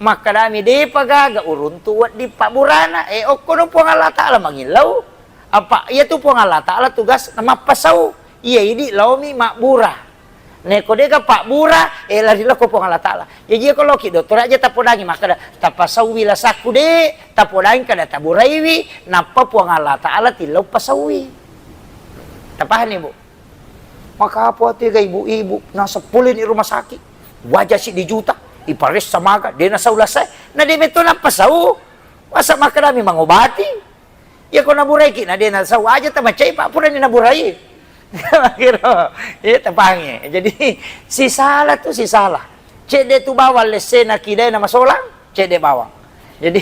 Makkadami, depa gaga uruntu wedding pabburana. Eh, okkono Puang Allah Ta'ala mangillau. Apa iyatu Puang Allah Ta'ala tugas na mappasau. Iya idi laomi mabbura. Neko dega pabbura, eh, lari lako Puang Allah Ta'ala. Jaji iyako loki dottoro aja tapodangi makkada, tapasaui lasakku de, tapodangi kada taburaiwi, nappa Puang Allah Ta'ala tillau pasaui. Tapahani, Bu? Maka apa tega ibu-ibu, naseng poleni rumah sakit, waja siddi juta, iparessa maga, de nasau lasae, na de metto nappasau, masa makkadami mangobati, iyako naburaiki, na de nasau aja tamacai, Pak, purani naburai. Kiro, iya tapangi. Jadi, sisala tu sisala. Cedde tu bawang lessena kidae na masolang. Cedde bawang. Jadi,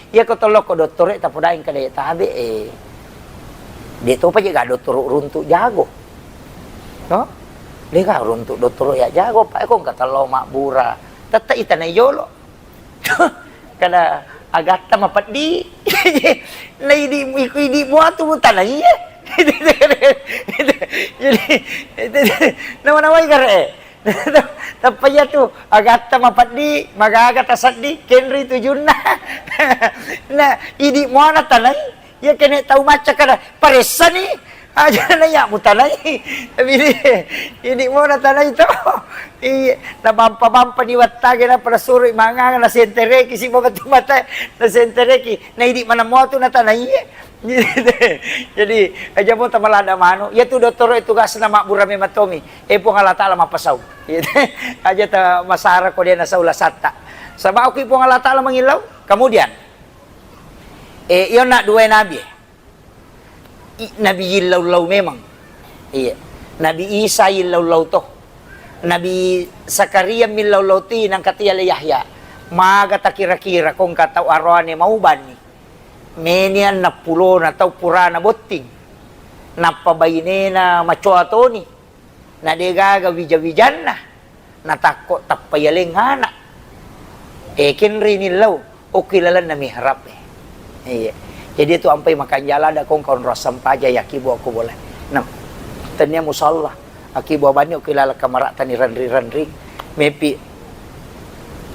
iyako tellokko dottoro e tapodaing kada tabe e. De topa je ga dottoro runtu jago. No? De ga runtu dottoro ya jago, pa eko engka tello mabbura. Tette itanai jolo. Kada agatta mapeddi. Na idi, iko idi mua tu tanai e. Jadi, nama-namai gare e. Tappa iyatu agatta mapeddi, magaga taseddi, kenri tujunna. Na idi muana tanai, iya kene tau macca kada, paressani, aja na iya mutanai. Tapi ini, ini muana tanai to. Iya, na bampa-bampa di wattage na pada surui manganga na sentereki si batu mata, na sentereki, na idi mana mua tu na tanai. Jadi, aja mo tamalada manu. Iyatu dottoro e tugasna mabbura memang tomi. Eh, Puang Allah Ta'ala mappasau. Aja ta masara ko de nasau lasatta. Saba okki Puang Allah Ta'ala mangillau. Kemudian, eh, iyo na dua nabi. I, nabi illau-lau memang. Iya. Nabi Isa illau-lau to. Nabi Zakaria millau-lau ti nangkatia le Yahya. Maga takira-kira kongka tau aroane mau banni. Meni enneng pulona tau purana botting, nappa bainena macoa toni, na de gaga wija-wijanna, natakko tappa yaleng ana. E, kenri nillau, okki lalenna mihrab e. Iya. Jadi itu ampai makanjala ada kongka onro sempajang yaki buah ko boleh. Nah, tania musalla. Aki buah bani okki laleng kamara'ta ni renri-renri. Mepi,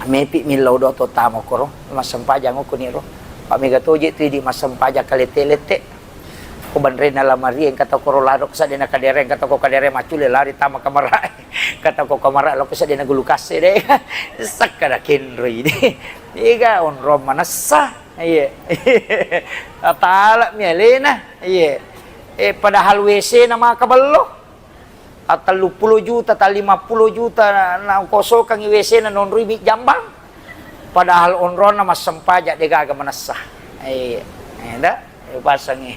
mepi millau doto tama koro. Massempajang okko ni ro. Pa mega toje tu idi massempajang kalete-lete. Ko banrena lamari engka tau koro laro ko sadena kadere, engka tau ko kadere maccule lari tama kamara. Engka tau ko kamara lo ko sadena gulu kasse de. Sakkada kenroi de. Ega onrong manessa. Iya. Atala mi alena. Iya. Eh, padahal W C na maka bello. Telluppulo juta, ta lima pulo juta na, na kosokangi W C na nonroi mi jambang. Padahal onronna massempajang de gaga manessa. Eh, eh, da, eh, pasangi.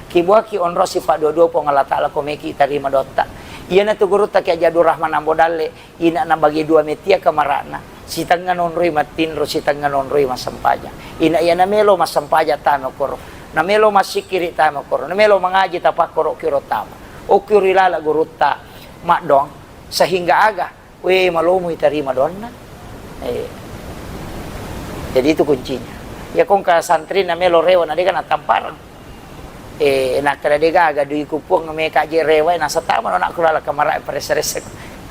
Kibuaki onro sipa dua-dua Puang Allah Ta'ala ko meki tarima dotta. Iyana tu gurutta Kiai Haji Abdul Rahman Ambo Dalle, ina na bagi dua metia kamarana. Sitengnga nonroi mattinro, sitengnga nonroi massempajang. Ina iya namelo massempajang tama koro. Namelo massikkiri tama koro. Namelo mangaji tapakkoro kiro tama. Okki ri laleng gurutta maddoang sehingga aga, we, malomo itarima doanna. Eh. Jadi itu kuncinya. Ya kongka santri namelo rewa na dega natampareng. Eh, nakkeda de gaga duiku Puang meka je rewa, nasa tama no nakku laleng kamara paressa-ressa.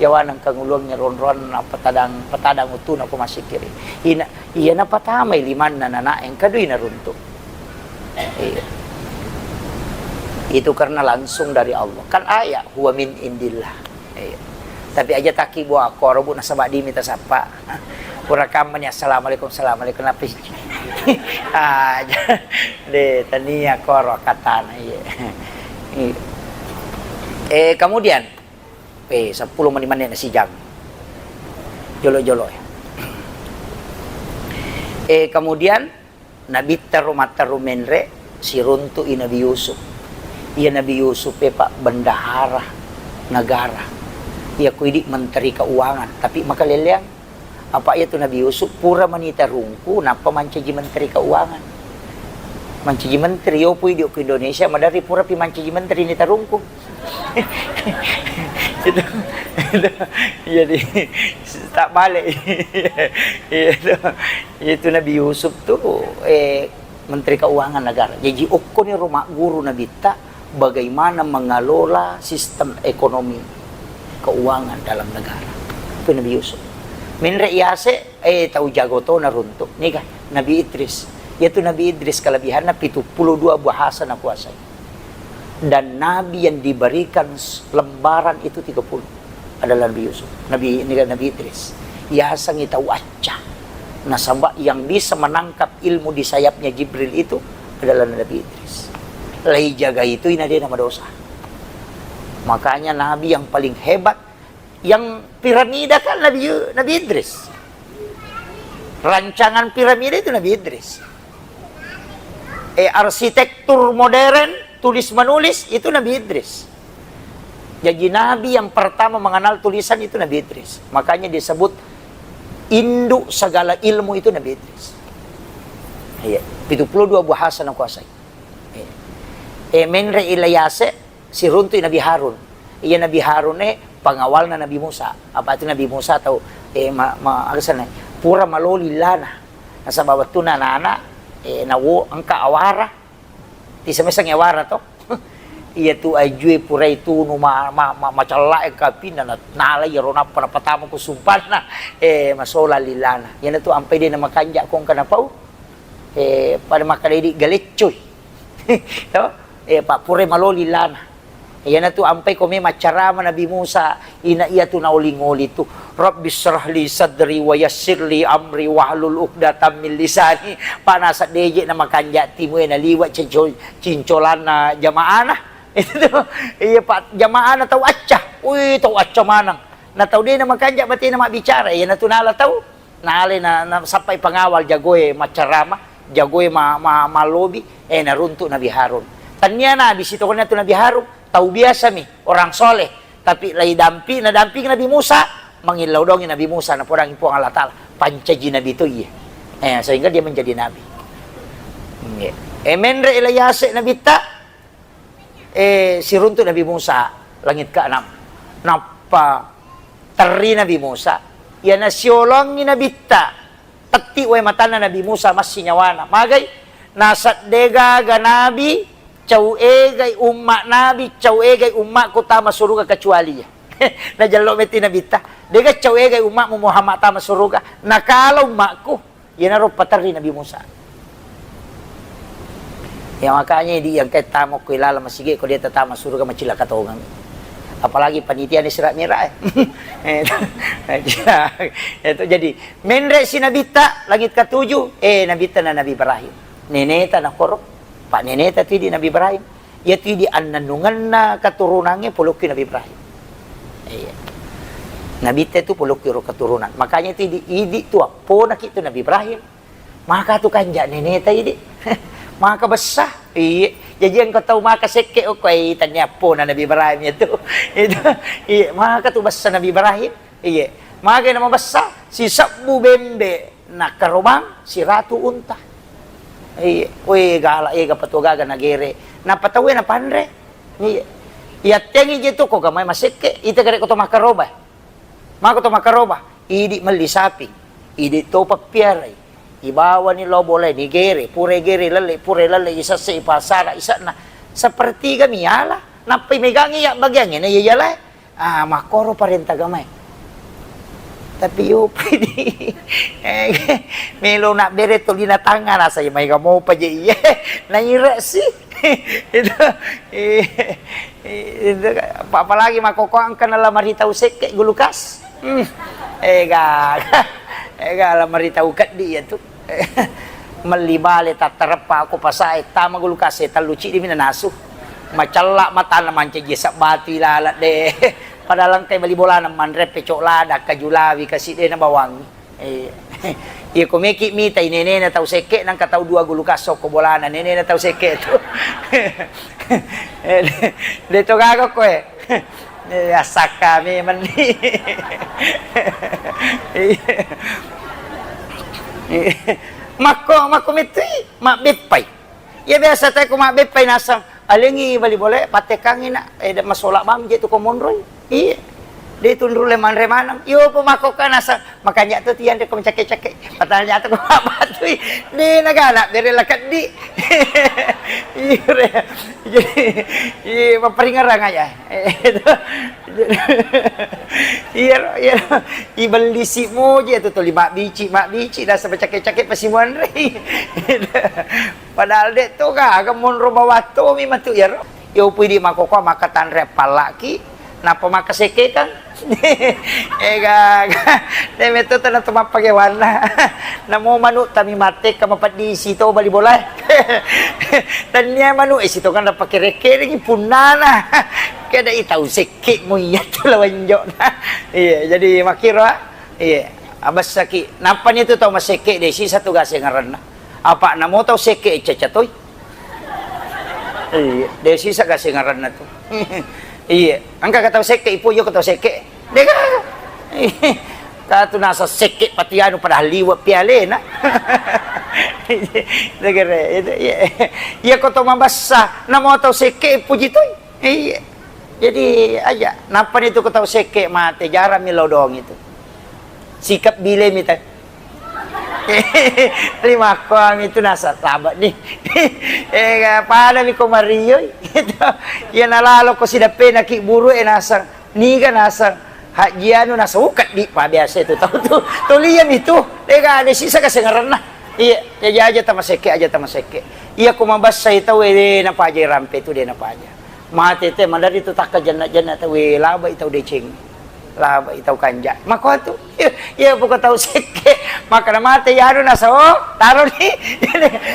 Yawaneng kanguluangnge ronroanna patadang, patadang utuna ko massikkiri. Ina, iya napatamai limanna nana engka dui naruntu. Iya. Itu karena langsung dari Allah. Kan ayat, "Huwa min indillah." Iya. Tapi aja taki buah koro, Bu, nasaba dimi tasappa. Pura kammani, "Assalamualaikum, assalamualaikum." Napis. Aja. De, tania koro katana, iya. Iya. Eh, kemudian, eh, seppulo menit, menit na sijang. Jolo-jolo, eh. Eh, kemudian, Nabitta ro matteru menre, siruntu'i Nabi Yusuf. Iya Nabi Yusuf e, Pak, bendahara negara. Iya ku idi menteri keuangan, tapi makaleleang. Apa iya tu Nabi Yusuf pura mani tarungku, nappa mancaji menteri keuangan. Mancaji menteri, yo pui dio ku Indonesia, maderri pura pi mancaji menteri ni tarungku. Itu, itu, jadi, tak balik. Iya, itu, itu Nabi Yusuf tu, eh, menteri keuangan negara. Jaji, okkoni ro magguru Nabitta, bagaimana mengelola sistem ekonomi keuangan dalam negara. Itu Nabi Yusuf. Menre yase, eh, tau jago to naruntu. Niga, Nabi Idris. Yaitu Nabi Idris kelebihanna pitu puluh dua bahasa nakuasai. Dan nabi yang diberikan s-, lembaran itu tiga puluh adalah Nabi Yusuf, Nabi, ini kan Nabi Idris. Yasengngi tau acca. Nasaba yang bisa menangkap ilmu di sayapnya Jibril itu adalah Nabi Idris. Lei jaga itu ina de namadosa. Makanya nabi yang paling hebat, yang piramida kan Nabi Yu-, Nabi Idris. Rancangan piramida itu Nabi Idris. Eh, arsitektur modern, tulis menulis, itu Nabi Idris. Jadi nabi yang pertama mengenal tulisan itu Nabi Idris. Makanya disebut induk segala ilmu itu Nabi Idris. Iya, pitu puluh dua bahasa nakuasai. Iya. Eh, menre ila yase, siruntu'i Nabi Harun. Iya Nabi Harun e pengawalna Nabi Musa. Apa itu Nabi Musa tau, eh, ma-, ma-, aga senna, pura maloli lana. Nasaba wettuna anak-anak, eh, nawo engka awara. Tisa mesang awara to. Iya tu ajue purai tunu ma-, ma-, ma-, macella engka apinna na-, nala iyaro nappa napatama ku sumpanna. Eh, masola lilana. Iyana tu ampai de namakanja ko engka napau. Eh, pada makkeda idi galeccoi. To? Eh, pa purai maloli lana. Iyana tu ampai ko me maccarama Nabi Musa, ina iya tu naoli-ngoli tu, "Rabbi syrah li sadri wa yassir li amri wahlul uqdatam min lisani." Pa nasaddeje na makanja timue na liwa cinco-, cincolanna jamaana. Itu tu. Iya, Pak, jamaana tau acca. Ui, tau acca maneng. Na tau de na makanja batena mabbicara, iyana tu nala tau. Nalai na, nasappai pengawal jagoe maccarama, jagoe ma-, ma-, mallobi, eh, naruntu Nabi Harun. Tania nabi sitokonna tu Nabi Harun, tau biasa mi, orang soleh. Tapi lai dampi-, nadamping Nabi Musa, mangillau dongi Nabi Musa, napodangi Puang Allah Ta'ala, pancaji nabi to iye. Eh, sehingga dia menjadi nabi. Iya. Eh, menre ila yase nabitta, eh, siruntu Nabi Musa, langit keenam. Nappa terri Nabi Musa, iyana siolongi nabitta, tetti wae matanna Nabi Musa massi nyawana. Magai? Nasab degaga nabi cau egai umma nabi, cau egai ummaku tama suruga kecuali iya. Najello metti nabitta. Dega cau egai ummamu Muhammad tama suruga. Nakala ummaku. Iyanaro paterri Nabi Musa. Ya, makanya idi yang kai tama ko ilalang masigi ko dia tatama surga macilaka tongeng. Apalagi panitia ni Isra Mi'raj, eh. Eh, itu jadi menre si nabitta langit ketujuh, eh, nabitta na Nabi Ibrahim. Neneta na koro, pak neneta tu idi Nabi Ibrahim. Iyatu idi annennungenna keturunangnge polokki Nabi Ibrahim. Iya. Nabitta itu polokki ro keturunan. Makanya itu idi, idi tu apponaki tu Nabi Ibrahim. Maka tu kanja neneta idi. Maka bessa. Iya. Jaji engka tau maka sekke okko, eh, tania appona Nabi Ibrahim itu. Itu. Iya, maka tu bessa Nabi Ibrahim. Iya. Maka nama bessa sisebbu bembe. Nakkarobang siratu unta. Iya, we gala ega patugaga nagere. Nappa tauwe napanre. Iya. Yattengi je tu ko gamai masekke, ita gare ko to makkaroba. Mako to makkaroba, idi melli saping, idi to pappiarai. Ibawani lo bolai nigere, pure gere lelle, pure lelle isesse ipasara isakna. Sepertiga miala, nappai megangi ya bagiangnge na iya yalae. Ah, makkoro parenta agamae. Tapi yopi di, eh, melo nabbere tolina tangnga, nasai maega mopa je iye. Naire si. Itu, eh, itu, apa-, apalagi makkoko engka na lamari tau sekke gulukas. Hmm. Ega, ega lamari tau keddi iya tu. Melli bale tattareppa ko pasae tama gulukas e tellu ciddi mi nanasu. Macella matanna mancaji esa batu ilala de. Padahal engkai bali bolana manre pecok lada, kaju lawi, kasi de nabawangi. Eh, iya ko meki mitai nenena tau sekke, nangka tau dua gulu kasso ko bolana nenena tau sekke tu. Eh, de to gaga ko e. Eh, asakka memang ni. Iya. Makko, makko metui, mabbeppai. Iya biasa te ko mabbeppai nasang, alengi bali bole, pattekangi nak, eh, de masola bang je tu ko monroi. Iya. De tunru le manre maneng. Iyo po makko ka nasang, makanja tu tiang de ko mecakke-cakke. Patanya tu ko batui. De nagana bere la keddi. Iya re. Jadi, iya, mapparingerang aja. Iya, iya. Ibellisi moje tu tuli mabbici, mabbici, nasa macakke-cakke pasi muanrei. Padahal de to gaga monro bawatto mi matu iyaro. Yo pui di makoko maka tanre pallaki, napa maka sekke kan? Eh gaga. De meto tana to mappagewanna. Namo manu tami mate ka mapeddisi to bali bola. Tania manu e sitongan napake rekke ringi punnana. Kada itau sekke mo iya tu lawan jokna. Iya, jadi makiro, ah. Iya, abessaki. Nappani tu tau masekke de sisa tu gasengerenna. Apa namo tau sekke caca toi. Iya, de sisa gasengerenna tu. Iya, engka ka tau sekke, ipojo ka tau sekke. De gaga. Ka tu nasa sekke pati anu padahal liwe pialena. Degere, itu, iya. Iya ko to mabessa, namo tau sekke puji toi. Iya. Jadi aja, nappani tu ko tau sekke mate, jarang mi lao doang itu. Sikap bile mi ta. Limakkoang itu nasa laba ni. Eh, pada mi ko marioi. Iya nalalo ko sidappena ki buru e nasang. Niga nasang Haji Anu nasang, "Oh, keddi pa biasa itu tau tu." Toliang itu, de gaga sisa kasengerenna. Iya, jaji aja tamasekke, aja tamasekke. Iya, ko mabessai tau, eh, de napaja rampe tu, de napaja. Mate te, madari tu takka jenna-jenna tau, eh, labai tau deceng. Labai tau kanja. Mako tu, iya, iya, poko tau sekke. Maka na mate, ya anu nasang, oh, taro ni.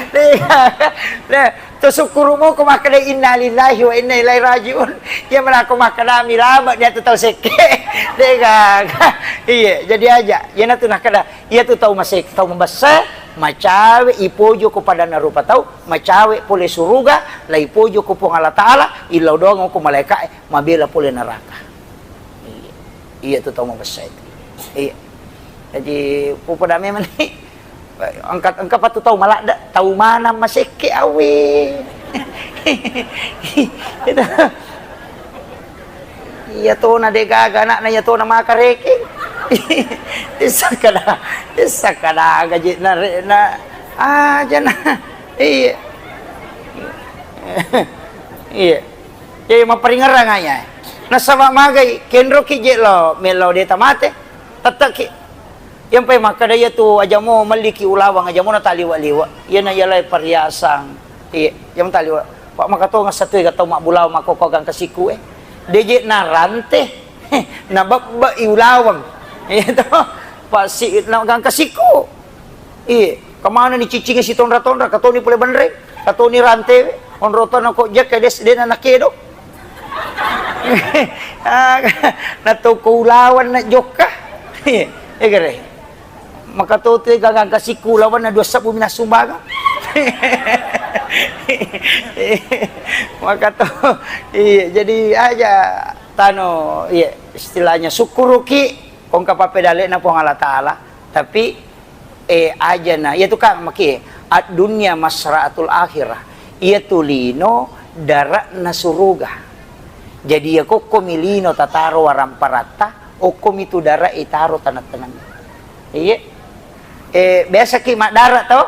De gaga. De, To sukkuru moko makkeda, "Inna lillahi wa inna ilaihi raji'un." Iya, menako makkeda mi laba dia tu tau sekke. De gaga. Iya, jadi aja. Iya natu nakkeda, iya tu tau masek-, tau mabessa, macawe ipojo ko padanna rupa tau, macawe pole suruga, la ipojo ko Puang Allah Taala, illau doang ko malaika e, mabela pole neraka. Iya. Iya tu tau mabessa itu. Iya. Jadi, pupada memang ni, engka, engka patu tau maladde, tau manang masekke awe. Itu. Iya tona de gaga anakna, iya tona maka rekeng. Issa kada, issa kada gaji na re-, na aja na. Iya. Iya. Jadi mapparingerrang aja. Nasaba magai kenroki je lo melo de tamate. Tetteki. Iyampai makkeda, iya tu aja mo melliki ulaweng, aja mo nataliwa-liwa. Iyana iyalai perhiasan. Iya, aja mo taliwa. Pak, makatonga satu ega tau mabbulaweng makkokko gangka siku e. De je narante. Nabebbe i ulaweng. Iya to. Pak si na gangka siku. Iya, kemana ni ciccingi sitonra-tonra, katoni pole benre, katoni rante, onrotona ko jekka des dena nakedo. Ah, na toko ulaweng na jokka. Eh, gere. Maka to te gagang kasiku lawan na dua sebbu mina sumbangan. Maka to, iya, jadi aja tano, iya, istilahnya sukkuruki kongka papedale na Puang Allah Taala, tapi Eh, ajana, iya tu kang maki, ad-dunya masra'atul akhirah. Iya tu lino dare'na suruga. Jadi iya kokkomi lino tataro waramparatta, okkomi tu dare itaro taneng-taneng. Iya. Eh, biasa ki maddare to?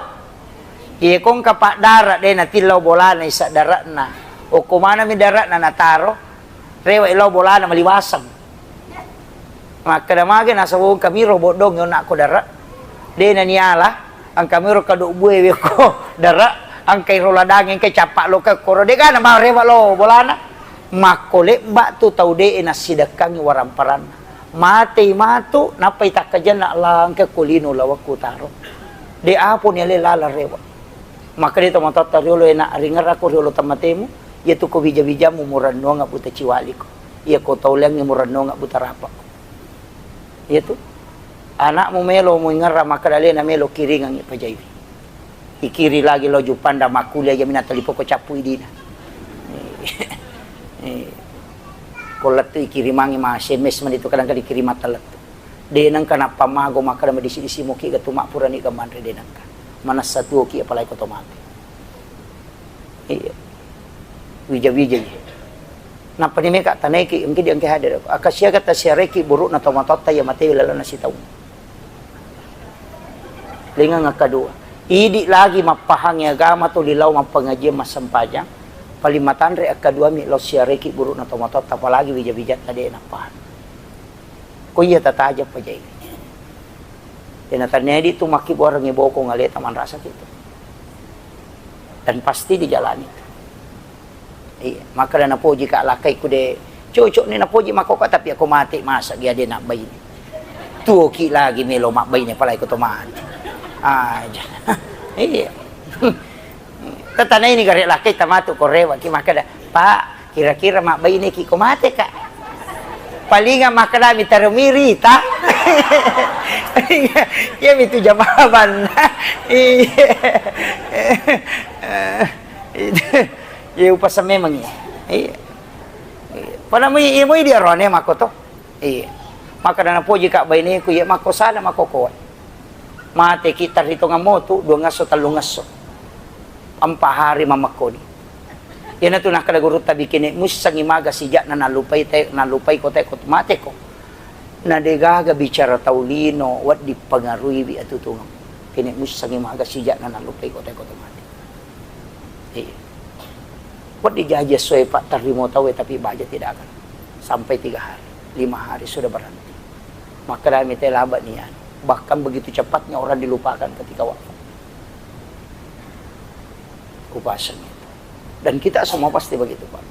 Iya kongka paddare de natillau bolana isa dare'na. Okko manami dare'na nataro, rewe lao bolana maliwaseng. Makkeda mage nasaba engka miro boddong yonna ko dare. De naniala, engka miro kado bue we ko dare, engka iro ladang engka cappa lo ke koro de gana ma rewa lo bolana. Makko lebba tu tau de nassidekkangi waramparanna. Matei matu nappai takkajenna la engka ko lino lawakku taro. De apo ni ale lala rewa. Makkeda tomatoatta riolo ena ringerrako riolo temmatemu. Iyatu ko wija-wijamu murennuang abbuta ciwaliko. Iya ko tauleangngi murennuang abbuta rapakko. Iyatu. Anakmu melo muingerra makkeda alena melo kiringangngi pajaiwi. Ikiri lagi lo Jupanda makkuliah, iya mina telipoko cappu idina. Eh, ko lettu ikirimangngi ma S M S mani tu kadang-kadang ikiri mata lettu. De nengka nappa mago makkeda madisi-disi moki ga tu mappurani ga manre, de nengka. Manessa tuoki apalagi ko to mate. Iya. Wija-wija iya. Nappa ni meka tanaiki, engka di engka hadir. Akasiaga tasiareki burukna tomatoatta iya matewi lalana sitaung. Lingeng akkadua. Idi lagi mappahangi agama tuli lao mappengajian massempajang. Paling matanre akkadua mi lao siareki burukna tomatoatta apalagi wija-wijatta de nappahang. Ko iya tataja pajai. Dena tannedi tu makkibuarengngi bokong aleta manrasaki tu. Dan pasti dijalani tu. Iya, makkeda napoji ka lakkai ku de cocok ni napoji makkokko, tapi ako mate masa gia de nabbaine. Tuoki lagi melo mabbaine palai ko to mate. Aja. Iya. Tatanai ni gare lakkai tamatu ko rewa ki makkeda, "Pak, kira-kira mabbaine ki ko mate ka?" Palinga makkeda mi taro mirita. Iya mi tu jawaban. Iya. Itu. Iya upasang memang iya. Iya. Pada mui, iya mui dia rone mako to. Iya. Makkeda napoji ka baineku, iya makko sana makko koe. Mate ki taritongan motu dua ngasso tellu ngasso. Empat hari mamekkoni. Iyanatu nakkeda gurutta bikine mussengi maga sijakna nallupai te, nallupai kote ko mate ko. Na degaga bicara tau lino wedding pengaruhiwi atutungeng. Kene mussengi maga sijakna nallupai kote ko mate. Iya. Wedding jaji essoe, Pak, tarrimo tauwe, tapi baja tidak akan. Sampai tiga hari, lima hari sudah berhenti. Makkedami te laba nian. Bahkan begitu cepatnya orang dilupakan ketika wafat. Kupasang itu. Dan kita semua pasti begitu, Pak.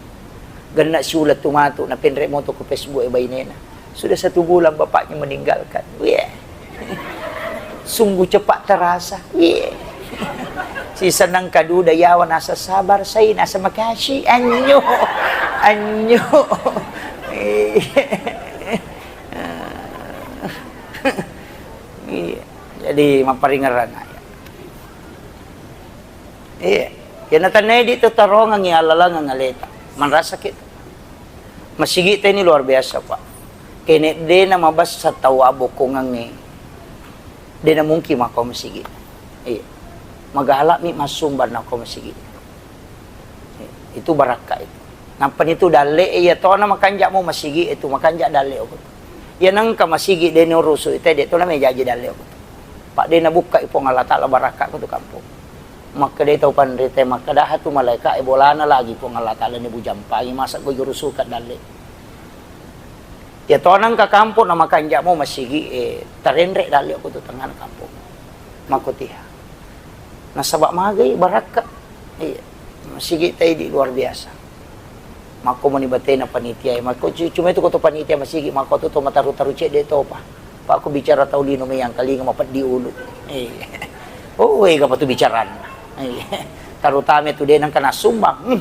Genna siuleng tu matu, napenre moto ku Facebook e bainena. Sudah satu bulan bapaknya meninggalkan. Wih. Sungguh cepat terasa. Wih. Sisenang kaduda yawa nasa sabar, saya nasa makasih. Anyo. Anyo. Iya. Iya. Jadi maparingerang aja. Iya. Iya natannai di tu tarongangi alalangeng aleta. Manrasaki tu. Masigi teni luar biasa, Pak. Kene dena mabassa tau abokkongangnge. Dena mungkin mako masigi. Iya. Magalami massumbang nako masigi. Itu barakka itu. Nappani tu dalle e, iya tona makanja mo masigi itu, makanja dalle oku. Iya nengka masigi de nurusu ite de tona mejaji dalle oku. Pak de nabukka i Puang Allah Taala barakka ko tu kampung. Makkeda tau panrita, makkeda tu malaika e bolana lagi Puang Allah Taala ni bujampangi masa go jurusuka dalle. Iya tona engka kampung na makanja mo masigi e, tarenre dalle oku tu tengana kampung. Makkotiha. Nasaba magai barakka. Iya. Masigi tai di luar biasa. Makko moni batena panitia e. Makko cu-, cuma itu koto panitia masigi, makko tu to mataru-taru cedde topa. Pak ko bicara tau lino me yang kalinga mapeddi ulu. Iya. Oh, ega patu bicaranna. Iya. Tarutama tu de nangka nasumbang. Hmm.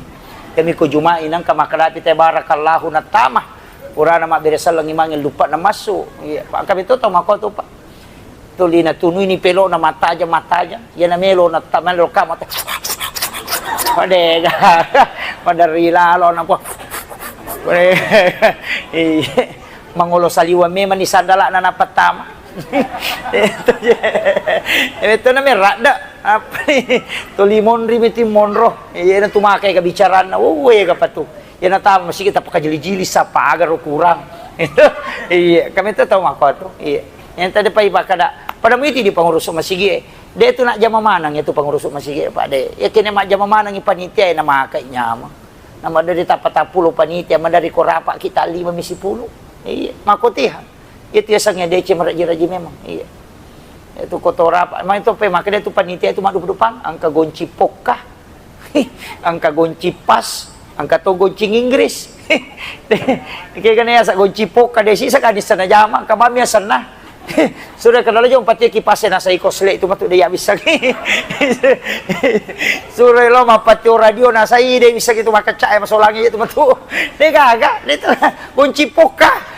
Kami ko Jumai nangka makkadapi te barakallahu nattama. Purana mabbere selleng imange luppa namassu. Iya, Pak kami to tau makko tu, Pak. Tuli natunuini pelona mattajang-mattajang. Iyana melo natta-, melo ka matta-, madega. Maderri lalo na po. Iya. Mangolo saliweng memang ni sandalana napattama. Itu na meradda. Apa ni? Tuli monri miti monro. Iya na tu makai ka bicaranna. Uwe ka patu. Iya natama masigi tapakajili-jili sapa aga ro kurang. Itu. Iya, kami tu tau makko tu. Iya. Yang tadi pai pakada, pada miti di pengurus masigi e. De tu nak jama maneng itu pengurus masigi e, Pak de. Ya kene mak jama maneng panitia e na makai nyama. Nama dari tapa tapulu panitia, ma dari korapa kita lima misi pulu. Iya, makkotiha. Itu yasengnge D C maraji-raji memang. Iya. Itu kotora apa? Main tu pe makkeda tu panitia itu maddupa-dupang, engka gonci pokka. Engka gonci pas, engka to gonci Inggris. Kegana yasa gonci pokka de sisa kadis sana jama, engka mami asenna. Suro kenna lo jong pati kipas e nasai kosle tu matu de ya bisa. Suro lo mappatio radio nasai de bisa gitu makecak e masolangi itu matu. De gaga, de tu gonci pokka.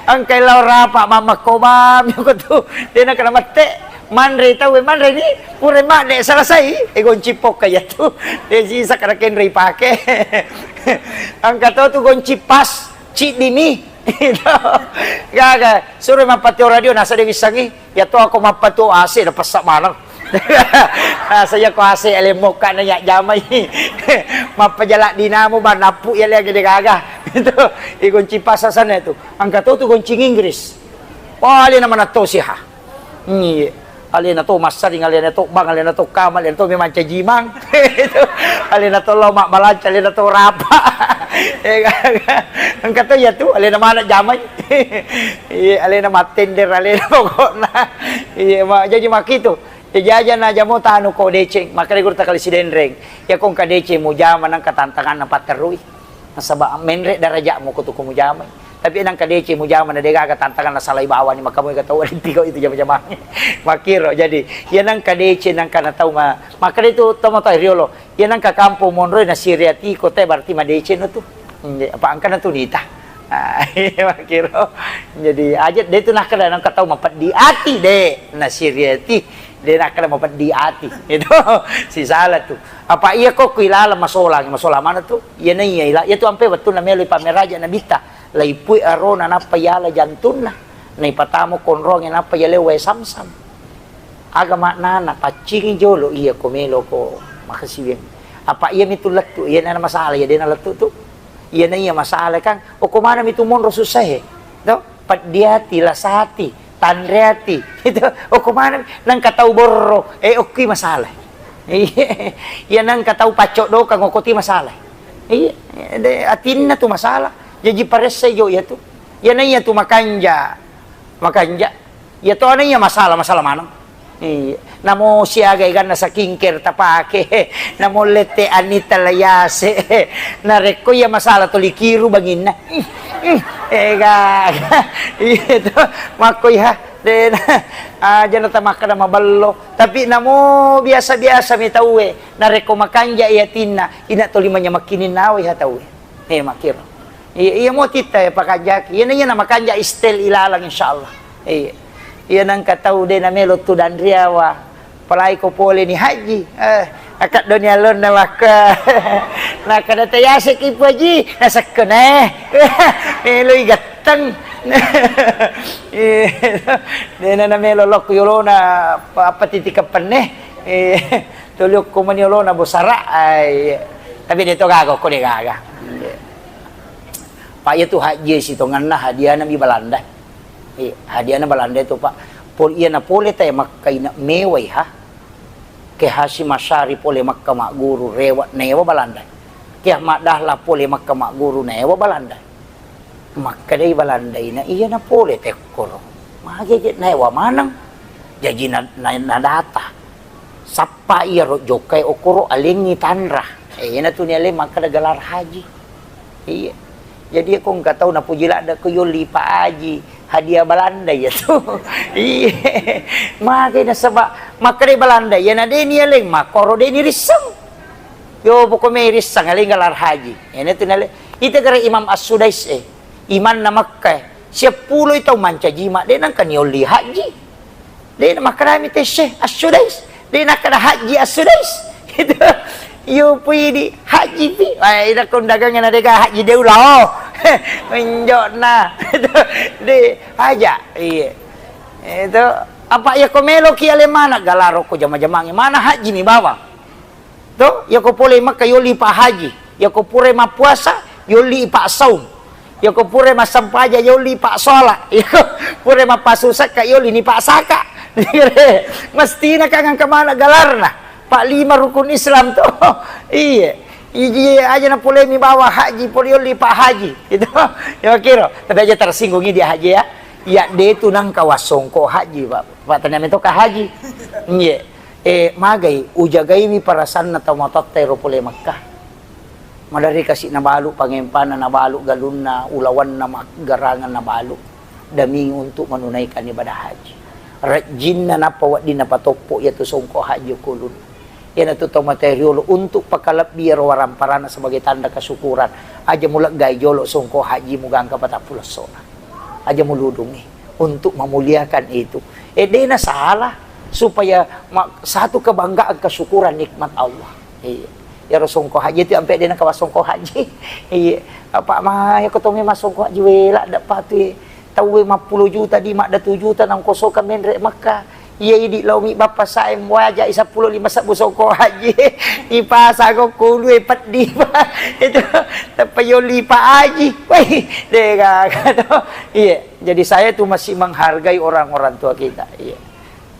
Angkai lao rapa mamma kobam ko tu. De na kena mette. Manre tau e manre ni pura madde selesai. E gonci pokka ya tu. De sisa kada kenre pake. Angka to tu gonci pas. Ciddi mi. Gaga, suro mappatio radio, nasa de wissangi. Ya to ako mappatio A C, na pessa maneng. Nasa ya ko A C ale mokka na ya jamai. Mappajala dinamo ba nappu ya le gede gaga. Itu, i gonci pasasana itu. Angka to tu goncing Inggris. Wah, ale na manatto siha. Iya. Alena to massaring, alena to bang, alena to kama, alena to memang cajimang. Itu. Alena to lo mabbalanca, alena to rapa. Eh, engka to iya tu, alena mana jamai. Iya, alena mattender, alena pokokna. Iya, ma, jaji makitu. Jaji aja na jamo tanu ko deceng, makanya guru takali sidenreng. Ya ko engka deceng mujama nangka tantangan na patterui. Nasaba menre darajatmu ko tu ko mujamai. Tapi nangka deceng mujama na degaga tantangan nasalai bawani, maka muega tau rinti kau itu jama-jamang. Makiro, jadi, ya nangka deceng, nangka na tau ma-, maka itu tau mata riolo. Ya nangka kampung monroi na siriati ko te berarti madeceng no tu. Inde, apa angka na tu nita. Ah, iya, makiro. Jadi, aja de tu nangka da nangka tau mapeddi ati de, na siriati. De nangka da mapeddi ati. Itu, si salah tu. Apa iya ko ku ilala masolang, masolang mana tu? Iya na iya ila, iya tu ampe wettunna melo ipameraja nabitta. Laipui arona nappa yala jantunna. Naipatamu konronge nappa yale wae samsam. Aga maknana, paccingi jolo iya ko melo ko makasiweng. Apa iya mitu lettu, iya na masalah, iya dena lettu tu. Iya na iya masalah kan, oko mana mitu monro susah e. To? Peddiati, lasati, tanreati. Itu, oko mana, nangka tau borro, eh, okki masalah. Iya, iya nangka tau paccoddokang, okoti masalah. Iya, de, atinna tu masalah. Jaji paressai jo iya tu. Iya na iya tu makanja. Makanja. Iya to na iya masalah, masalah maneng. Iya. Namo siaga eganna skincare tapake. Namo lette anita layase. Narekko iya masalah toli kiru banginna. Hmm, hmm. Ega. Iya to. Makko iya. De, aja na tamakkada mabello. Tapi namo biasa-biasa mi tauwe. Narekko makanja iya tinna, ina toli manyamekkininnawa iya tauwe. Eh, makkiro. Iya, iya mo titta ya pakanjaki. Iya na iya na makanja istel ilalang insyaallah. Iya. Iya nangka tau de na melo tu danriawa. Apalagi ko pole ni haji. Eh, akak doni alonna wakka. Nakada tayase ki pu haji, nasekkena. Meloi gatteng. Iya. De na na melo lokku yolona apa, apa titik kepenne. Eh. Tuli okko mani olona bosara, ai. Tapi de to gaga, okko de gaga. Pak, iya tu haji sitonganna hadiahna mi Belanda. Eh, hadiahna Belanda itu, Pak. Pol, iya na pole tae Makka ina mewai ha. Ke Hasyim Asy'ari pole Makka magguru rewa, newa Belanda. Ke Ahmad Dahlan pole Makka magguru newa Belanda. Makkedai Balandaina, "Iya na pole tekkoro. Mage je naewa maneng." Jaji na, na, nadata. Sappa iyaro jokkai okoro alengngi tanra. Eh, iyana tu nialeng makkeda gelar haji. Iya. Jadi ko engka tau napuji ladde ko yolli Pak Haji, hadiah Balanda iya tu. Iya. Mage nasaba makkedai Balanda, iyana de nialeng makkoro de nirisseng. Yo, pokoknya risseng, aling gelar haji. Iyana tu nale. Ita gara Imam As-Sudais, eh. Imanna Mekka, eh. Siappuloi tau mancaji ma, de nangka niolli haji. De makkedami te Syekh As-Sudais. De nakkeda haji As-Sudais. Gitu. Yo, pui di haji pi. Wah, ina kondagang na dega haji deula, oh. Menjokna. De aja. Iya. Itu apa ya ko meloki ale mana galaro ko jama-jamange. Mana haji mi bawang. To, yako pole Mekka yolli Pak Haji, yako pura mappuasa yolli Pak Saum, yako pura massempajang yolli Pak Sholat, yako pura mappasusakka yolli ni Pak Saka. Mestina kan engka mana galarna, Pak Lima Rukun Islam to. Iya. Iji aja na pole mi bawa haji, pole yolli Pak Haji. Itu. Ya kiro, tapi aja tersinggung dia haji ya. Ya de tu nangka wassongko haji, Pak. Pak tanya metoka haji. Iya. Eh, magai, ujagaiwi parasanna tau matotta ero pole Mekka. Maderri kasi nabalu pangempana, nabalu galunna, ulawanna, maggarangan nabalu. demi untuk menunaikan ibadah haji. Rejjinna nappa wedding napatoppo iyatu songko haji kulun. Iyanatu tau mate riolo untuk pakalebbi iyaro waramparanna sebagai tanda kesyukuran. Aja muleggai jolo songko haji mugangka patappulo essona. Aja muludungi untuk memuliakan itu. Eh, dena salah supaya ma-, satu kebanggaan kesyukuran nikmat Allah. Iya. Iyaro songko haji itu ampe dena kawa songko haji. Iya. Apa ma ya ko tonge masongko haji wela dak patu. Tauwe mappulo juta di madda tu juta nang kosoka menre Mekka. Iya idi laomi bappa sae muaja i seppulo lima sebbu songko haji. Ipasang ko kulu e peddi. Itu tepa yoli pa haji. Weh, dega to. Iya. Jadi saya tuh masih menghargai orang-orang tua kita. Iya.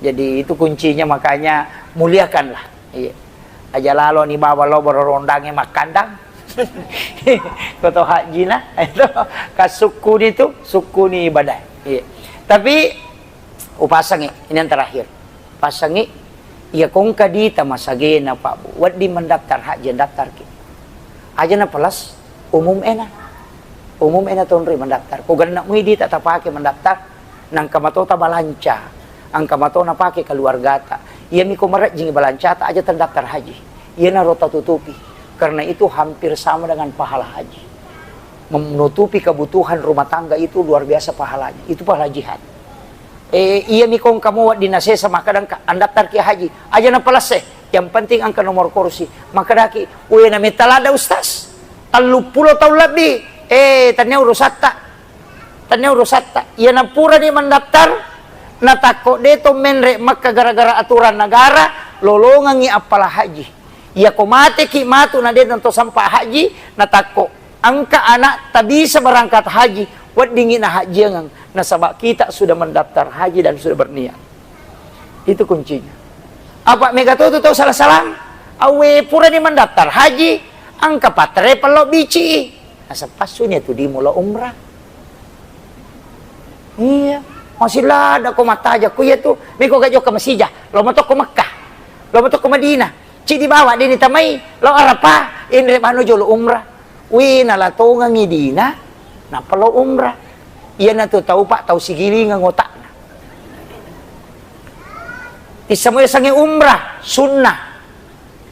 Jadi itu kuncinya makanya muliakanlah. Iya. Aja lalo ni bawa lo bororondange makkandang. Koto haji na, itu kasukkuni tu, sukkuni ibadah. Iya. Tapi upasangi, ini yang terakhir. Pasangi, iya kongka dita masagena Pak Bu. Wedding mendaftar haji, daftar ki. Aja na plus umum ena. Umum ena tonri mendaftar. Ko genna mui dita tapake mendaftar. Nangka matota balanca, angka matona pake keluargata. Iyami ko marejjingi balancata aja terdaftar haji. Iyanaro tatutupi. Karena itu hampir sama dengan pahala haji. Menutupi kebutuhan rumah tangga itu luar biasa pahalanya. Itu pahala jihad. Eh, iyami ko engka mo wedding nasesa makkadangka andaftarki haji. Aja napalesse. Yang penting angka nomor kursi. Makkadaki, "Wena metta ladda Ustaz. Telluppulo taung lebbi." Eh, tania urusatta. Tania urusatta. Iyana purani mendaftar, natakko de to menre Mekka gara-gara aturan negara, lolongengi appala haji. Iya ko mateki matu na de to sempa haji, natakko engka anak tabisa berangkat haji, weddingi na hajiangang. Nasaba kita sudah mendaftar haji dan sudah berniat. Itu kuncinya. Apa mega to tu tau salah-salah? Awe purani mendaftar haji, engka patre pello bici. Nasapassu ni tu di mula umrah. Iya, masih lada ko mataja ko iya tu. Meko ga jokka masija, lo mato ko Mekah, lo mato ko Madinah. Ci di bawa dini tamai, lo Arafah, inre manu jolo umrah. Wi, nalatongengi dina, nappa lo umrah. Iyana tu tau, Pak, tau sigilingeng otakna. Tissamo yasengnge umrah, sunnah.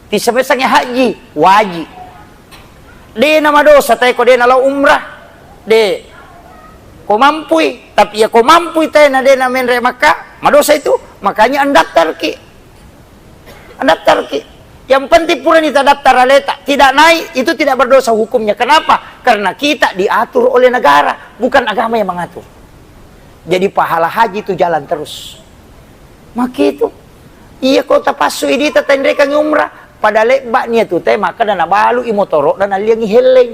Tissamo yasengnge haji, wajib. De na madosa tae ko de na lao umrah. De. Ko mampui, tapi ya ko mampui tae na de na menre Makkah, madosa itu. Makanya andaftarki. Daftarki. Yang penting purani tadaftar aleta, tidak naik, itu tidak berdosa hukumnya. Kenapa? Karena kita diatur oleh negara, bukan agama yang mengatur. Jadi pahala haji itu jalan terus. Makitu. Iya ko tapassu idi tatenrekangi umrah, pada lebba nia tu te maka dana balu i motoro dan aliangi helleng.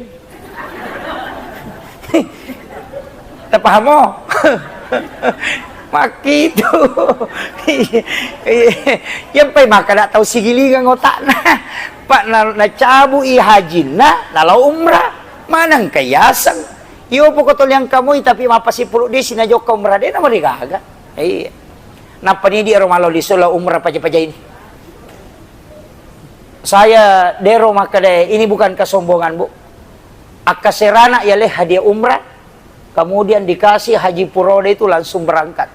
Tapahamo? Makkitu. Iya mpai makkada tau sigilingang otakna. Pak na, nacabu i hajinna, nalao umrah. Maneng kayaseng. Iyo poko toliang kamui tapi mapasipulu disi najokka umrah de namarigaga. Iya. Nappa ni di ero malo liso lao umrah paja-paja ini. Saya dero makkada ini bukan kesombongan, Bu. Akkaserana yaleng hadiah umrah, kemudian dikasih haji puroda itu langsung berangkat.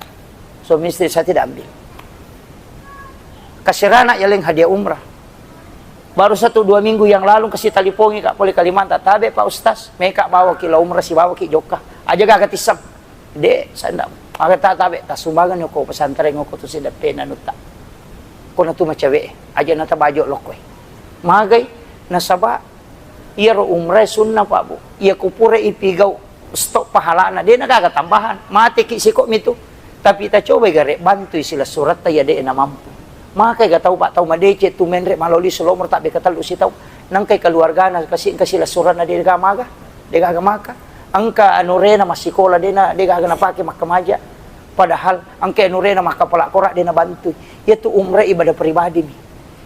Suami istri saya tidak ambil. Kasirana yaleng hadiah umrah. Baru satu dua minggu yang lalu kasi talipongi ka pole Kalimantan, tabe Pak Ustaz, meka bawa ki la umrah si bawa ki jokka. Aja gaga tisseng. De, saya ndak. Aga ta tabe, tasumbangan ko pesantren ko tu sideppe nanutta. Ko natu macawe, aja nata bajo lokkoe. Magai, nasaba iyaro umrah sunnah, Pak, Bu. Iya ko pura ipigau stok pahalana, de na gaga tambahan. Mate ki siko mitu. Tapi ta coba gare bantui silessuretta iya de na mampu. Makai ga tau, Pak, tau madece tu menre maloli selo umrah tabbe katellu sitau. Nangkai keluargana kasi, kasi lessuranna de ga maga, de gaga maka. Engka anurena massikola de na, de gaga napake makkamaja. Padahal engka anurena makkapala kora de na bantui. Iya tu umrah ibadah pribadi mi.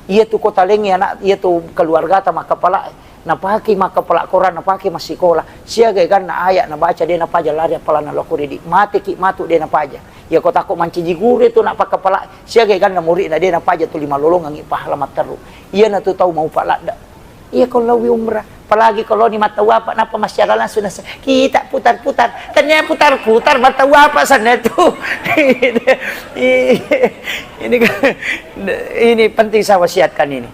Iya tu kota lengi anak, iya tu keluargata makkapala. Napake makkapala Quran, napake massikola, siaga eganna ayat nabaca de napaja lari appalanna lokko ridi. Mateki matu de napaja. Iya ko tako mancaji guru itu nak pakkapala, siaga eganna murid na de napaja tuli malolongangi pahala matteru. Iya na tu tau mau paladda. Iya ko lawi umrah, Apalagi kalau ni mata apa, napa masyarakat langsung nasa, kita putar-putar. Tania putar-putar, mata apa sana itu. Ini kan, ini penting saya wasiatkan ini.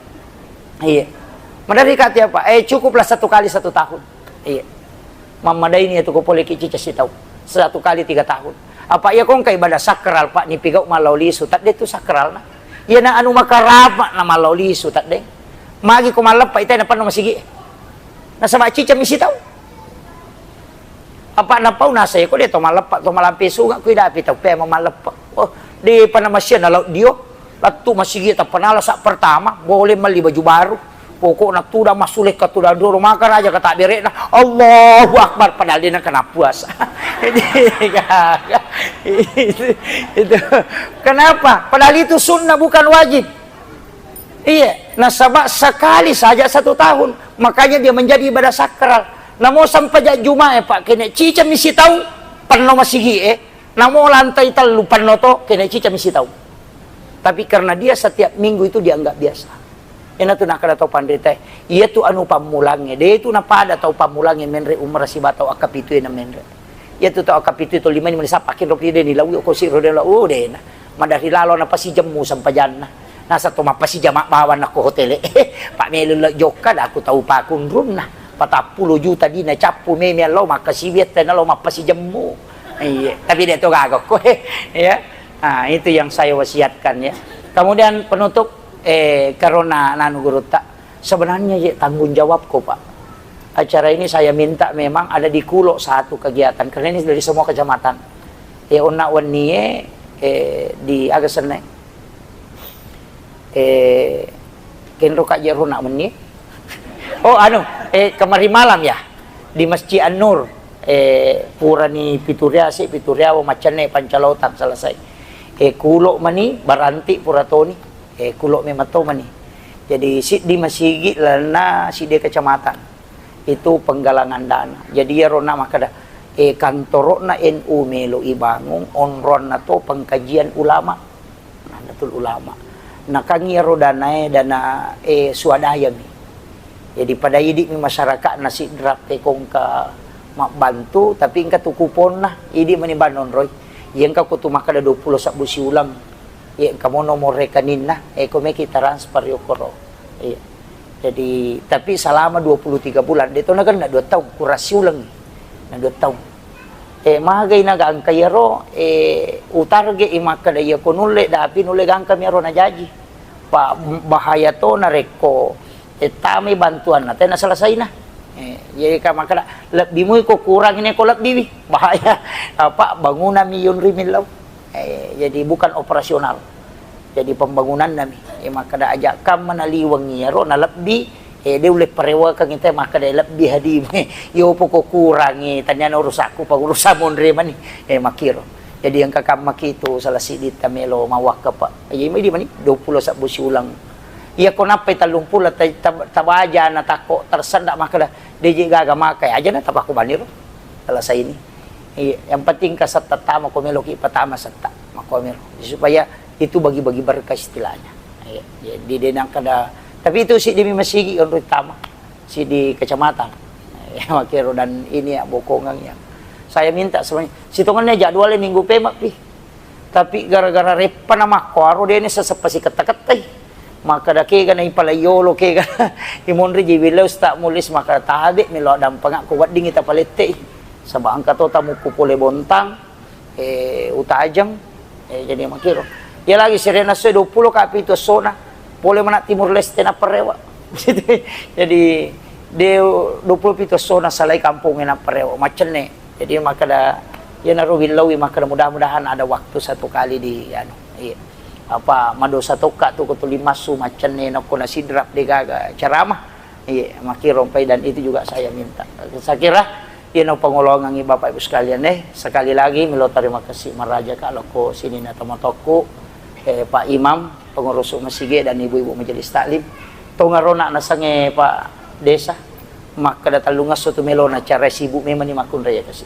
Iya. Madari kati apa? Eh, cukuplah satu kali satu tahun. Iya. Mamadai ni itu ko pole ki cica sitau. Satu kali tiga tahun. Apa iya kongka ibadah sakral, Pak, ni pigau mallau lisu. Tadde tu sakral na. Iya na anu makarama na mallau lisu, tadde. Magi ko malleppa itai na panno masigi. Nasaba cica mi sitau. Apa napau nasa ko de to malleppa, to malampe sunga, kui dapi tau pe maleppa. Oh, de pana masia na lau dio. Lattu masigi tappa nala sa pertama, boleh meli baju baru. Pokokna tudang massulekka tudang doro maka raja kata berekna. Allahu Akbar, padahal dia kena puasa. Itu, itu. Kenapa? Padahal itu sunnah, bukan wajib. Iya, nasaba sekali saja satu tahun, makanya dia menjadi ibadah sakral. Namo sampaja Jumae, Pak, kene cica misi tau, penno masigi, eh. Namo lantai tellu penno to, kene cica misi tau. Tapi karena dia setiap minggu itu dianggap biasa. Ena tu nakada tau panrita, iya tu anu pammulange, de tu napada tau pammulange menre umrah siba tau akkapitu ena menre. Iya tu tau akkapitu to lima ni mani sapa kinro pide ni lau ko siro de lau, oh, de na. Madari lalo na pasi jemmu sampajanna. Nasa to mappasijama bawang nakko hotele. Pak melu lo jokka daku tau pakunrunna. Patappulo juta dina cappu meme allo makkasiwiatta nalo mappasijemmu. Iya, tapi de to gaga ko, eh. Ya. Ah, itu yang saya wasiatkan, ya. Kemudian penutup, eh, karena nanu gurutta, sebenarnya ya tanggung jawabku, Pak. Acara ini saya minta memang ada di Kulo satu kegiatan, karena ini dari semua kecamatan. Ya, onna wennie, eh, di aga senna. Eh, kenro ka jero na wennie. Oh, anu, eh, kemari malam ya, di Masjid An-Nur. Eh, purani pituriase, pituriawo macenne pancalotang selesai. Eh, Kulo mani, Baranti pura toni. Eh, Kulo memang to mani. Jadi, siddi masigi lalenna siddi kecamatan. Itu penggalangan dana. Jadi, iyaro na makkeda, eh, kantoro'na N U melo ibangung, onronna to pengkajian ulama. Nahdlatul Ulama. Nakang iyaro danae dana, eh, swadaya mi. Jadi, pada idi mi masyarakat na sidrap te kongka mabbantu, tapi engka tu kuponna, idi mani banonroi. Iya engka ko tu makkeda dua puluh sabbu siuleng. Iya, engka mo nomor rekeninna, eh, ko meki transfer yokkoro. Iya. Jadi, tapi selama dua puluh tiga bulan, de to nagenna dua taung, kurang siuleng. Na dua taung. Eh, magai na gangka iyaro, eh, utarge i makkeda iya ko nulle dapi nulle gangka mi aro najaji. Pa bahaya to narekko, eh, tamai bantuanna, tena selesaina. Eh, jadi ka makkeda, lebbi mui ko kurang ini ko lebbi wi. Bahaya. Apa bangunan mi yunri millau. Eh, jadi bukan operasional. Jadi pembangunan nami. Eh, makkeda aja kamma naliweng iyaro nalebbi, eh, de ulle parewakeng ita makkeda lebbi hadi. Yo poko kurangi, taniana urusakku, pa urusan monre mani. Eh, makkiro. Jadi engka kamma kitu salah siddi tamelo mawakka, Pak. Eh, iya medi mani dua puluh sabbu siuleng. Iya ko nappai tellung pulo ta-, ta-, tabaja na takko tersendak makkeda, de je gaga makai aja na tapakko baniro. Selesai ini. Iya, yang penting ka setta tama ko meloki patama setta. Makko melo. Supaya itu bagi-bagi berkah istilahnya. Iya, jadi de nangkada, tapi itu siddi mi masigi onroi tama. Siddi kecamatan. Iya, makkiro dan ini ya bokongang ya. Saya minta semuanya. Sitongenna jadwalnya minggu pema pi. Tapi gara-gara reppa na makkuaro dene seseppa siketta-kettai. Makkeda kega na ipalaiolo kega. Imonri jiwile Ustaz Mulis makkeda tabe melo dampengakku weddingi tapalettei. Saba engka to tamukku pole Bontang, eh, Utajeng, eh, jadi makkiro. Iya lagi serena soe dua puluh ka pitu essona. Pole mana Timur Leste na perewa. Jadi de dua puluh pitu essona salai kampung na perewa. Macenne. Jadi makkeda, iyanaro willaui makkeda mudah-mudahan ada waktu satu kali di anu, iya. Apa madosa tokka tu ko tuli massu maccenne nakko na sidrap de gaga ceramah. Iya, makkiro pai dan itu juga saya minta. Saya kira iyano pangolongangi Bapak Ibu sekalian eh. Sekali lagi melo terima kasih maraja ka lokko sininna tomatoakku, eh, Pak Imam, pengurus masigi dan ibu-ibu majelis taklim. Tongarona nasange Pak Desa. Makkeda tellungesso tu melona, cara sibuk memang ni makkunrai kasi.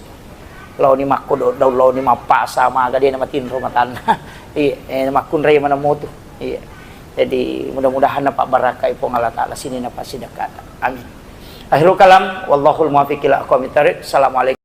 Laoni makkodok-dok, laoni mappasa, maga de na matinro matanna. Iya, eh, makkunrai mana motu. Iya. Jadi mudah-mudahan napabarakai Puang Allah Taala sininna passidekkata. Amin. Akhirul kalam, wallahul muwaffiq ila aqwamit thariq. Assalamualaikum